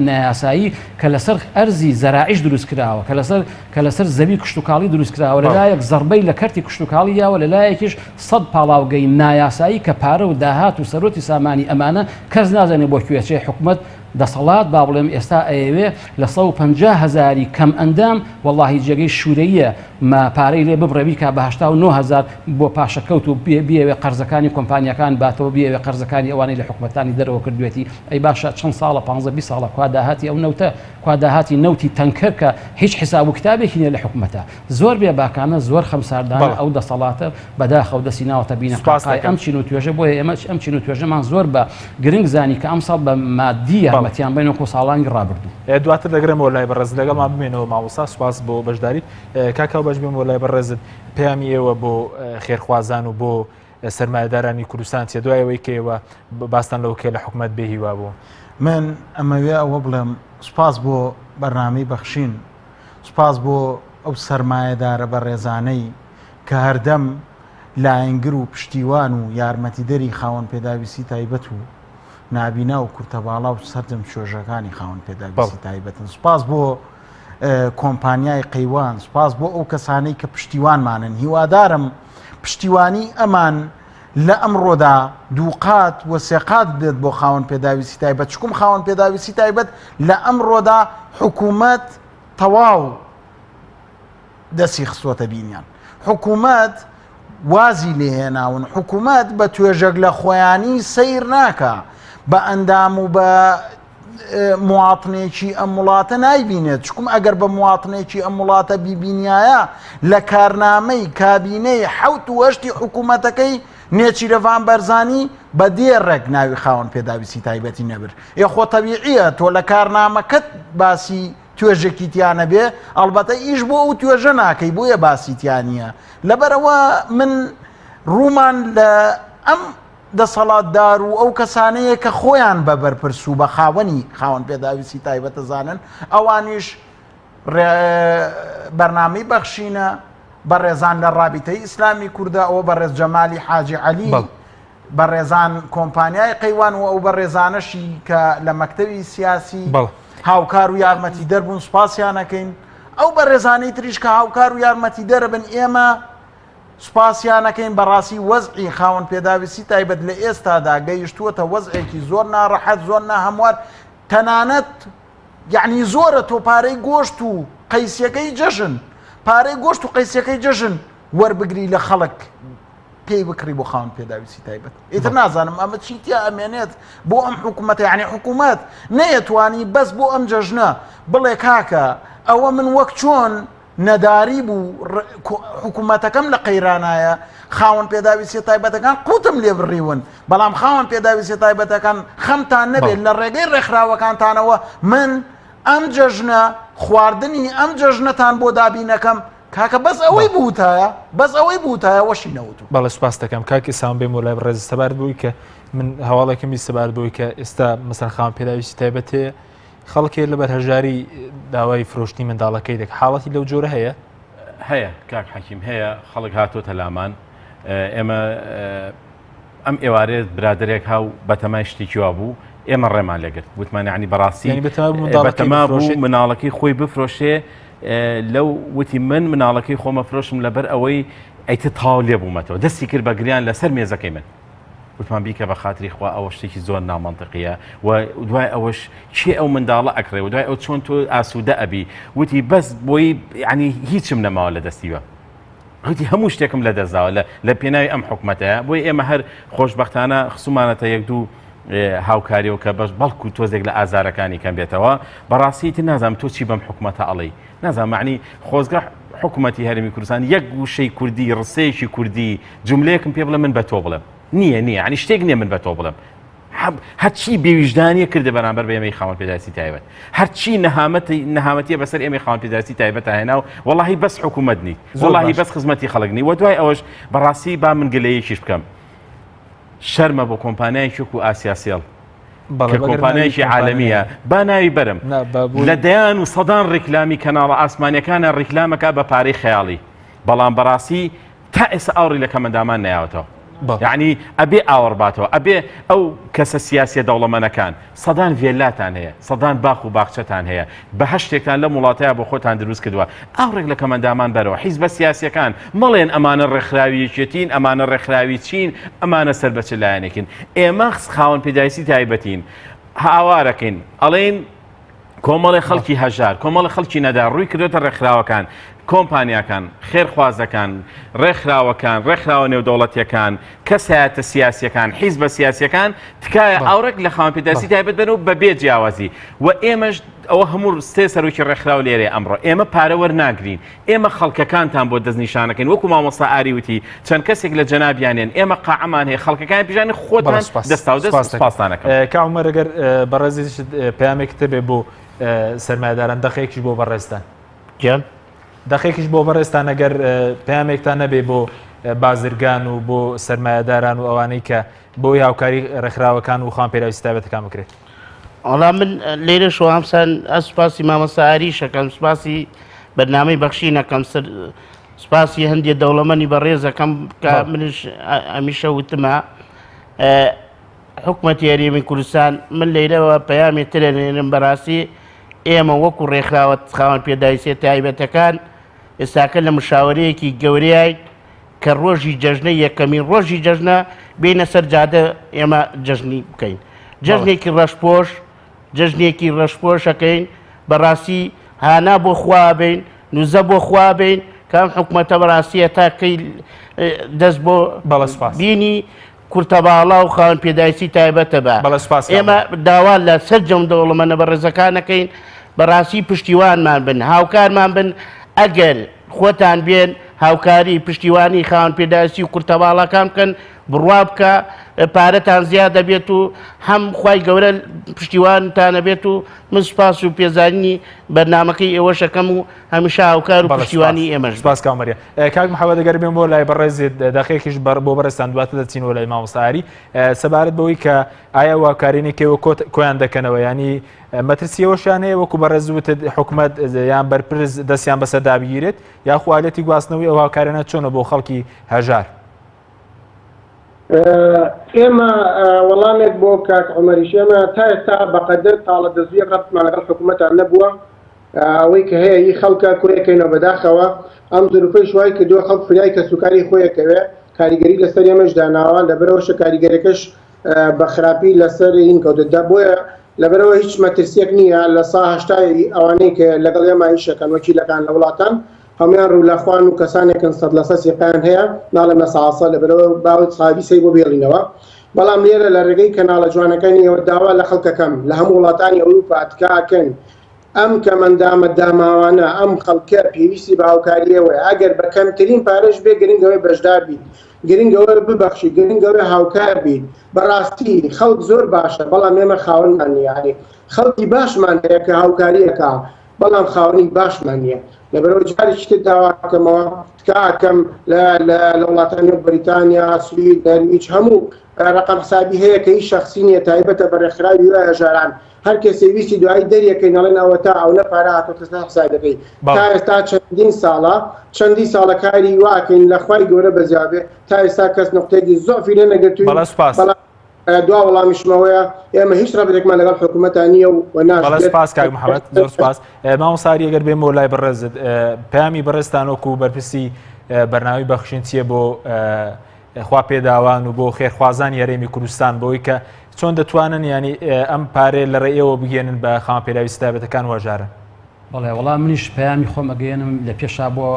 نایاسایی کە لەسەر ئەرزی زەراعیش دروست کراوە کە لەسەر کە لەسەر زەوی کشتوکاڵی دروست کراوە لەلایەک زەربەی لە کەرتی کشتوکاڵی یاوە لەلایەکیش سەد پاڵاوگەی نایاسایی کە پارە و داهات و سەرۆتی سامانی ئەمانە کەس نازانێ بۆ کوێچێ حکومەت دەسەڵات با بڵێم ئێستا ئەیەوێ لە 150 هەزاری کەم ئەندام وەڵاهی جێگەی شورەییە ما پارەی لێ ببڕێ بیکا بە 89 هەزار بۆ پاشەکەوت و بیەوێ قەرزەکانی کۆمپانیاکان باتەوە بیەوێ قەرزەکانی ئەوانەی لە حکومەتانی دەرەوە کردوێتی ئەی باشە چەند ساڵە 15 20 ساڵە کوا داهاتی ئەو نەوتە کوا داهاتی نەوتی تەنکەر کە هیچ حساب و کتابێکی نیە لە حکومەتە زۆر بێ باکانە زۆر خەمساردانە ئەو دەسەڵاتە بەداخەوە دەستی ناوەتە بینە قاقای ئەم چین و توێژە بۆیە ئێمە ئەم چین و توێژەمان زۆر بە گرنگ زانی کە ئەمساڵ بە مادی یارمەتیان بین وەکو ساڵانی ڕابردوو. دواتر دەگەرێمەوە لای بەڕێزت لەگەڵمان بمێنەوە مامۆستا سوپاس بۆ بەشداریت کاک هاوبەش بێمەوە لای بەڕێزت پەیامی ئێوە بۆ خێرخوازان و بۆ سەرمایەدارانی کوردستان چیە دوای ئەوەی کە ئێوە باستان لەوە کە لە حکومەت بێ هیوا بوو؟ من ئەمەوێ ئەوە بڵێم سوپاس بۆ بەرنامەی بەخشین سوپاس بۆ ئەو سەرمایەدارە بەڕێزانەی کە هەردەم لایەنگر و پشتیوان و یارمەتیدەری خاوەن پێداویستی تایبەت و نابینا و کورتەباڵا و سەرجەم توێژەکانی خاوەن پێداویستی تایبەتن سوپاس بۆ کۆمپانیای قەیوان سوپاس بۆ ئەو کەسانەی کە پشتیوانمانن هیوادارم پشتیوانی ئەمان لە ئەمڕۆدا دووقات و سێقات بێت بۆ خاوەن پێداویستی تایبەت چکم خاوەن پێداویستی تایبەت لە ئەمڕۆدا حکوومەت تەواو دەستی خستووەتە بینیان حکوومەت وازی لێهێناون حکوومەت بە توێژێک لە خۆیانی سەیر ناکا بە ئەندام و بە مواطنێکی ئەم وڵاتە نایبینێت چکم ئەگەر بە مواطنێکی ئەم وڵاتە بیبینایە لە کارنامەی کابینەی حەوت و هەشتی حکوومەتەکەی نێچیرەڤان بەرزانی بە دێڕێک ناوی خاوەن پێداویستی تایبەتی نەبرد ئێ خۆ تەبیعیە تۆ لە کارنامەکەت باسی توێژێکی تیا نەبێ ئەڵبەتە ئیش بۆ ئەو توێژە ناکەی بۆیە باسی تیا نییە لەبەرەوە من ڕوومان لە ئەم دەسەڵاتدار و ئەو کەسانەیە کە خۆیان بە بەرپرس و بە خاوەنی خاوەن پێداویستی تایبەتە زانن ئەوانیش بەرنامەی بەخشینە بەڕێزان لە ڕابیتەی ئیسلامی کوردە ئەوە بەڕێز جەمالی حاجی عەلی بەڕێزان کۆمپانیای قەیوان و ئەو بەڕێزانەشی کە لە مەکتەوی سیاسی هاوکار و یارمەتی دەربوون سوپاسیانەکەین ئەو بەڕێزانەی تریش کە هاوکار و یارمەتی دەربن ئێمە سوپاسیانەکەین بەڕاستی وەزعی خاوەن پێداویستی تایبەت لە ئێستادا گەیشتووەتە وەزعێکی زۆر ناڕەحەت زۆر ناهەموار تەنانەت یعنی زۆرە تۆ پارەی گۆشت و قەیسیەکەی جەژن پارەی گۆشت و قەیسیەکەی جەژن وەربگری لە خەڵک پێی بکڕی بۆ خاوەن پێداویستی تایبەت ئیتر نازانم ئەمە چی تیا ئەمێنێت بۆ ئەم حکوومەتە یعنی حکوومەت نەیەتوانی بەس بۆ ئەم جەژنە بڵێ کاکە ئەوە من وەک چۆن نەداری بوو حکوومەتەکەم لە قەیرانایە خاوەن پێداویستیە تایبەتەکان قوتم لێ بڕیون بەڵام خاوەن پێداویستیە تایبەتەکان خەمتان نەبێت لە ڕێگەی ڕێکخراوەکانتانەوە من ئەم جەژنە خواردنی ئەم جەژنەتان بۆ دابینەکەم. کاکە بەس ئەوەی بوتایە بەس ئەوەی بوتایە وەشی نەوتو. بەڵێ سوپاست دەکەم کاک ئیسام بێم بۆ لای بەڕێز سەبارەت بەوەی کە من هەواڵێکم بیست سەبارەت بەوەی کە ئێستا مەسەن خاوەن پێداویستی تایبەت هەیە خەڵکێ لەبەر هەژاری داوای فرۆشتنی منداڵەکەی دەک حاڵەتی لەو جۆرە هەیە؟ هەیە کاک حەکیم هەیە خەڵک هاتۆتە لامان ئێمە ئەم ئێوارێت برادێک هاو بەتەمای شتێکی وا بوو ئێمە ڕێمان لێگرت وتمان یعنی بەڕاستی بەتەما بوو مناڵەکەی خۆی بفرۆشێ لەو وتی من مناڵەکەی خۆمە فرۆشم لەبەر ئەوەی ئەیتە تاو لێ بوومەتەوە دەستی کرد بە گریان لەسەر مێزەکەی من وتمان بیکە بە خاتری خوا ئەوە شتێکی زۆر نامەنتقیە و دوای ئەوەش کێ ئەو منداڵە ئەکڕێ و دوای ئەو چۆن تۆ ئاسوودە ئەبی وتی بەس بۆی ینی هیچم نەماوە لە دەستیوە وتی هەموو شتێکم لە دەستداوە لە لە پێناوی ئەم حکومەتەیە بۆی ئێمە هەر خۆشببختانە خسومانەتە یەک دوو هاوکاریەوە کە بەش بەڵکو تۆزێک لە ئازارەکانی کەم بێتەوە بەڕاستی تر نازانم تۆ چی بەم حکومەتە ئەڵێی نازانم معنی خۆزگە حکوومەتی هەرمی کوردستان یەک وشەی کوردی ڕسەیەکی کوردی جملەیەکم پێ بڵێ من بە تۆ بڵێم نییە نییە ینی شتێک نییە من بە تۆ بڵێم هەرچی بێویژدانیە کردە بەرامبەر بە ئێمەی خاوەن پێداویستی تایبەت هەرچی نەهامەتی نەهامەتیە بەسەر ئێمەی خاوەن پێداویستی تایبەت هێنا و وەڵاهی بەس حکوومەت نیت وەڵاهی بەس خزمەتی خەڵک نی و دوای ئەوەش بەڕاستی با من گلەیەکیش بکەم شەرمە بۆ کۆمپانیایەکی وەکو ئاسیاسێڵ کە کۆمپانیایەکی عالەمیە با ناوی بەرم لە دەیان و سەدان ڕیکلامی کەناڵە ئاسمانیەکانە ڕیکلامەکە بە پارەی خەیاڵی بەڵام بەڕاستی تا ئێستا ئاوڕی لە کەمەندامان نەیاوەتەوە یعنی ئەبێ ئاوەڕ باتەوە ئەبێ ئەو کەسە سیاسیە دەوڵەمەنەکان سەدان ڤێلاتان هەیە سەدان باخ و باخچەتان هەیە بەهەشتێکتان لەم وڵاتەیا بۆ خۆتان دروست کردووە ئاوڕێک لە کەمەندامان بەرەوە حیزبە سیاسیەکان مەڵێن ئەمانە ڕێکخراوی یەکێتین ئەمانە ڕێکخراوی چین ئەمانە سەر بە چ لایەنێکین ئێمە خاوەن پێداویستی تایبەتین هاوارەکەین ئەڵێن کۆمەڵی خەڵکی هەژار کۆمەڵی خەڵکی نەدار ڕووی کردوێتە ڕێکخراوەکان کۆمپانیاکان، خێرخوازەکان، ڕێکخراوەکان، ڕێکخراوە نێودەوڵەتیەکان، کەسایەتە سیاسیەکان، حیزبە سیاسیەکان، تکایە ئاوڕێک لە خاوەن پێداویستی تایبەت بەن و بەبێ جیاوازی و ئێمەش ئەوە هەموو سێ سەرۆکی ڕێکخراو لێرەیە ئەمڕۆ ئێمە پارە وەرناگرین ئێمە خەڵکەکانتان بۆ دەستنیشانەکەین وەکو مامۆستا ئاری وتی چەند کەسێک لە جەنابیانێن ئێمە قاعەمان هەیە خەڵکەکان پیشانی خۆتان دەستا و دەست سپاستانەکەم. کاک عومەر ئەگەر بەڕێزیشت پەیامێکت هەبێ بۆ سەرمایەداران دەقێکیش بۆ بەڕێزتان. گیان. دەقێکیش بۆ بەڕێزتان ئەگەر پەیامێکتان نەبێ بۆ بازرگان و بۆ سەرمایەداران و ئەوانەی کە بۆی هاوکاری ڕێکخراوەکان و خاوەن پێداویستی تایبەتەکان بکرێت. وەڵا من لێرە شۆ هەمسان ئە سوپاسی مامۆستا ئاریش ئەکەم سوپاسی بەرنامەی بەخشین ئەکەم سەر سوپاسی هەندێ دەوڵەمەنی بەڕێزەکەم کە منش ئەمیشە وتمە حکومەتی هەرێمی کوردستان من لەیرەوە پەیامی ترە نێرم بەڕاستی ئێمە وەکو ڕێکخراوە خاوەن پێداویستیە تایبەتەکان ئێستاکە لە مشاوەرەیەکی گەورەیاین کە ڕۆژی جەژنە یەکەمین ڕۆژی جەژنە بینە سەر جادە ئێمە جەژنی بکەین جەژنێکی ڕەشپۆش جەژنێکی ڕەشپۆشەکەین بەڕاستی هانا بۆ خوا بین نوزە بۆ خوا بین کام حکومەتە بەڕاستیە تا کەی دەست بۆ بینی کورتەباڵا و خاوەن پێداویستی تایبەتە بە بەڵێ سوپاس کاک ئێمە داوا لە سەرجەم دەوڵەمەنە بەڕێزەکان ئەکەین بەڕاستی پشتیوانمان بن هاوکارمان بن ئەگەر خۆتان بێن هاوکاری پشتیوانی خاوەن پێداویستی و کورتەباڵاکان بکەن بڕوا بکە پارەتان زیاد دەبێت و هەم خوای گەورە پشتیوانتان ئەبێت و من سوپاس و پێزانینی بەرنامەکەی ئێوەشەکەم و هەمیشە هاوکار و پشتیوانی ئێمەش. سپاس کاک مەریە. کاک محەممەد ئەگەر بێم بۆ لای بەڕێزت دەقێکیش بۆ بەڕێزتان دواتر دەچینەوە لای مامۆستا ئاری سەبارەت بەوەی کە ئایا واکارینی کێوە کۆیان دەکەنەوە ینی مەترسیەوەشیان هەیە وەکو بەڕێز وتت حکومەت یان بەرپرس دەستیان بەسەردا بگیرێت یاخو ئالەتی گواستنەوەی ئەو هاوکارانە چۆنە بۆ خەڵکی هەژار؟ ئێمە وەڵامێک بۆ کاک عومەریش ئێمە تا ئێستا بەقەدەر تاڵە دەزوویەک ڕەبتمان لەگەڵ حکومەتان نەبووە ئەوەی کە هەیە هی خەڵکە کۆیەکەینەوە بەداخەوە ئەم زروفەیش وای کردووە خەڵک فریای کەسوکاری خۆی ئەکەوێ کاریگەری لەسەر ئێمەش داناوە لەبەرئەوەشە کاریگەرەکەش بە خراپی لەسەر هین کەوتە دە بۆیە لەبەرئەوە هیچ مەترسیەک نییە لە سا هەشتای ئەوانەی کە لەگەڵ ئێمە ئیشەکەن وەکیلەکان لە وڵاتان هەمویان ڕوو لە خوان و کەسانێکن سەد لە سەد سیقەیان هەیە ناڵێم لە ساسە لەبەرئەوە باوت سابی سەی بۆ بێڵینەوە بەڵام لێرە لە ڕێگەی کەناڵە جوانەکانی ئێوە داوا لە خەڵکەکەم لە هەموو وڵاتانی ئەوروپا تکا ئەکەن ئەم کەمئەندامە داماوانە، ئەم خەڵکە پێویستی بە هاوکاری ئێوەیە، ئەگەر بە کەمترین پارەش بێ گرنگ ئەوەیە بەشدار بیت، گرنگ ئەوەیە ببەخشی، گرنگ ئەوەیە هاوکار بیت، بەڕاستی خەڵک زۆر باشە بەڵام ئێمە خاوەنمان نییە، یانی خەڵکی باشمان هەیە کە هاوکاری ئەکا بەڵام خاوەنی باشمان نییە. لەبەرئەوە جارێکی تر داوا ئەکەمەوە تکا ئەکەم لە لە لە وڵاتانی وەک بەریتانیا، سوید، نەرویج هەموو ڕەقەم حسابی هەیە کە هی شەخسی نییە تایبەتە بە ڕێکخراوی هیوای هەژاران هەر کەسێ ویستی دوایی دەریەکەین ئەڵێن ئەوەتا ئەونە پارە هاتۆتە سەر حسابەکەی تا ئێستا چەندین ساڵە چەندی ساڵە کاری وا ئەکەین لە خوای گەورە بەزیابێ تا ئێستا کەس نقطەیەکی زۆفی لێ نەگرتووین بەڵێ سوپاس. بەڵام دوا وەڵامیشم ئەوەیە ئێمە هیچ ڕەبتێکمان لەگەڵ حکوومەتا نییە و و بەڵێ ناشبێت. سپاس کاک محەممەد زۆر سپاس مامۆستا ئاری ئەگەر بێمەوە لای بەڕێزت پەیامی بەڕێزتان وەکو بەرپرسی بەرنامەی بەخشین چییە بۆ خوا پێداوان و بۆ خێرخوازانی هەرێمی کوردستان بۆی کە چۆن دەتوانن ینی ئەم پارێ لە ڕێ ئێوە بگەێنن بە خاوەن پێداویستە تایبەتەکان و هەژاران؟ بەڵێ وەڵا منیش پەیامی خۆم ئەگەیەنم لە پێشا بۆ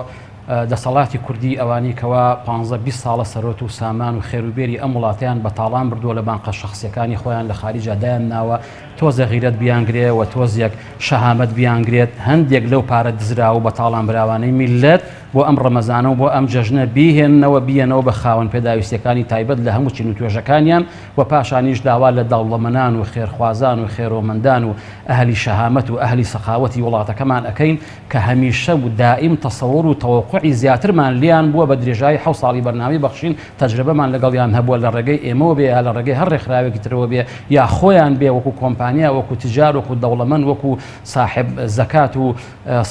دەسەڵاتی کوردی ئەوانەی کەوا پانزە 20 ساڵە سەرۆت و سامان و خێروبێری ئەم وڵاتەیان بە تاڵان بردووە لە بانقە شەخسیەکانی خۆیان لە خاریجا دایان ناوە تۆزێ غیرەت بیانگرێ و تۆزێک شەهامەت بیانگرێت هەندێک لەو پارە دزراو و بە تاڵان براوانەی میللەت بۆ ئەم ڕەمەزانە و بۆ ئەم جەژنە بیهێننەوە بیەنەوە بە خاوەن پێداویستیەکانی تایبەت لە هەموو چین و توێژەکانیان و پاشانیش داوا لە دەوڵەمەنان و خێرخوازان و خێرۆمەندان و ئەهلی شەهامەت و ئەهلی سەخاوەتی وڵاتەکەمان ئەکەین کە هەمیشە و دائیم تەسەوڕ و تەوەقوعی زیاترمان لێیان بووە بە درێژایی حەوت ساڵی بەرنامەی بەخشین تەجرەبەمان لەگەڵیان هەبووە لە ڕێگەی ئێمەوە بێ یا لە ڕێگەی هەر ڕێکخراوێکی ترەوە بێ یا خۆیان بێ وەکو کۆمپانیا وەکو تجار وەکو دەوڵەمەند وەکو ساحێب زەکات و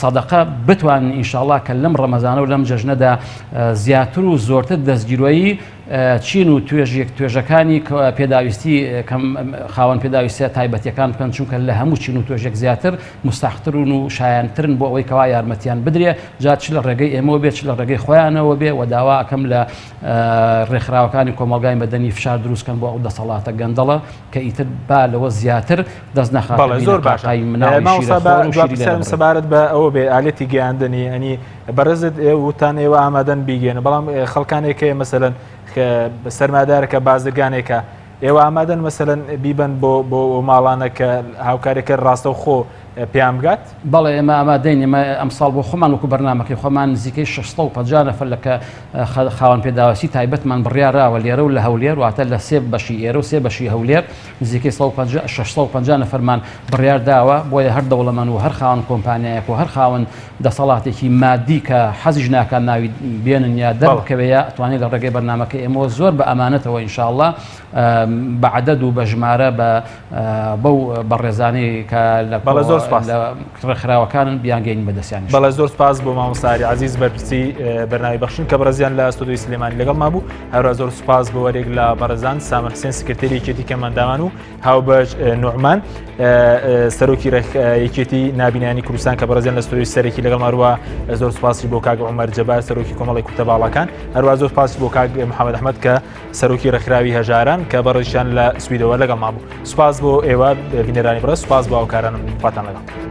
سەدەقە بتوانن ئینشاڵڵا کە لەم ڕەمەزانە و لەم جەژنەدا زیاتر و زۆرتر دەستگیرۆیی چین و توێژێک توێژەکانی پێداویستی کەم خاوەن پێداویستە تایبەتیەکان بکەن چونکە لە هەموو چین و توێژێک زیاتر مستحقترون و شایانترن بۆ ئەوەی کەوا یارمەتیان بدرێ جا چ لە ڕێگەی ئێمەوە بێ چ لە ڕێگەی خۆیانەوە بێ و داوا ئەکەم لە ڕێکخراوەکانی کۆمەڵگای مەدەنی فشار دروستکەن بۆ ئەو دەسەڵاتە گەندەڵە کە ئیتر با لەوە زیاتر دەست نەخاتە بەڵێ زۆر باشە بینەقاقای مناڵی مامۆستا بە شیرەخۆر و دوا شیری پرسیارم لێنەبڕێ. سەبارەت بە ئەوە بێ ئالەتی گەیاندنی ئەنی بەڕێزت وتان ئێوە ئامادەن بیگەێنن بەڵام خەڵکانێک هەیە مەسەلەن سەرمادارەکە بازرگانێکە ئێوە ئامادەن مەسەلەن بیبەن بۆ بۆ ماڵانە کە هاوکارێکە ڕاستەوخۆ پێیان بگات؟ بەڵێ ئێمە ئامادەین ئێمە ئەمساڵ بۆ خۆمان وەکو بەرنامەکەی خۆمان نزیکەی 650 نەفەر لە کە خاوەن پێداویستی تایبەتمان بڕیاراوە لێرە و لە هەولێر واتە لە سێ بەشی ئێرە و سێ بەشی هەولێر نزیکەی 650 نەفەرمان بڕیار داوە بۆیە هەر دەوڵەمەند و هەر خاوەن کۆمپانیایەک و هەر خاوەن دەسەڵاتێکی مادی کە حەزیش ناکات ناوی بێنن یا دەربکەوێ یا ئەتوانێت لە ڕێگەی بەرنامەکەی ئێمەوە زۆر بە ئەمانەتەوە ئینشاءاللە بە عەدەد و بە ژمارە بە بەو بەڕێزانەی کە لە بەڵێ زۆر سپاس. لە ڕێکخراوەکانن بیانگەین بە دەستیانیش. بەڵێ زۆر سپاس بۆ مامۆستا ئاری عەزیز بەرپرسی بەرنامەی بەخشین کە بەڕێزیان لە ستۆدیۆی سلێمانی لەگەڵمان بوو هەروەها زۆر سپاس بۆ وەرێک لە بەڕێزان سامر حسێن سکرتێری یەکێتی کەمئەندامان و هاوبەش نوعمان سەرۆکی یەکێتی نابینانی کوردستان کە بەڕێزیان لە ستۆدیۆی سەرەکی لەگەڵ ماروە زۆر سپاسی بۆ کاک عومەر جەبار سەرۆکی کۆمەڵی کورتە باڵاکان هەروە زۆر سپاسی بۆ کاک محەممەد ئەحمەد کە سەرۆکی ڕێکخراوی هەژاران کە بەڕێزیان لە سویدەوە لەگەڵ ما بوو سپاس بۆ ئێوە بینەرانی بەڕێز سپاس بۆ هاوکارانم خواتان لەگەڵ.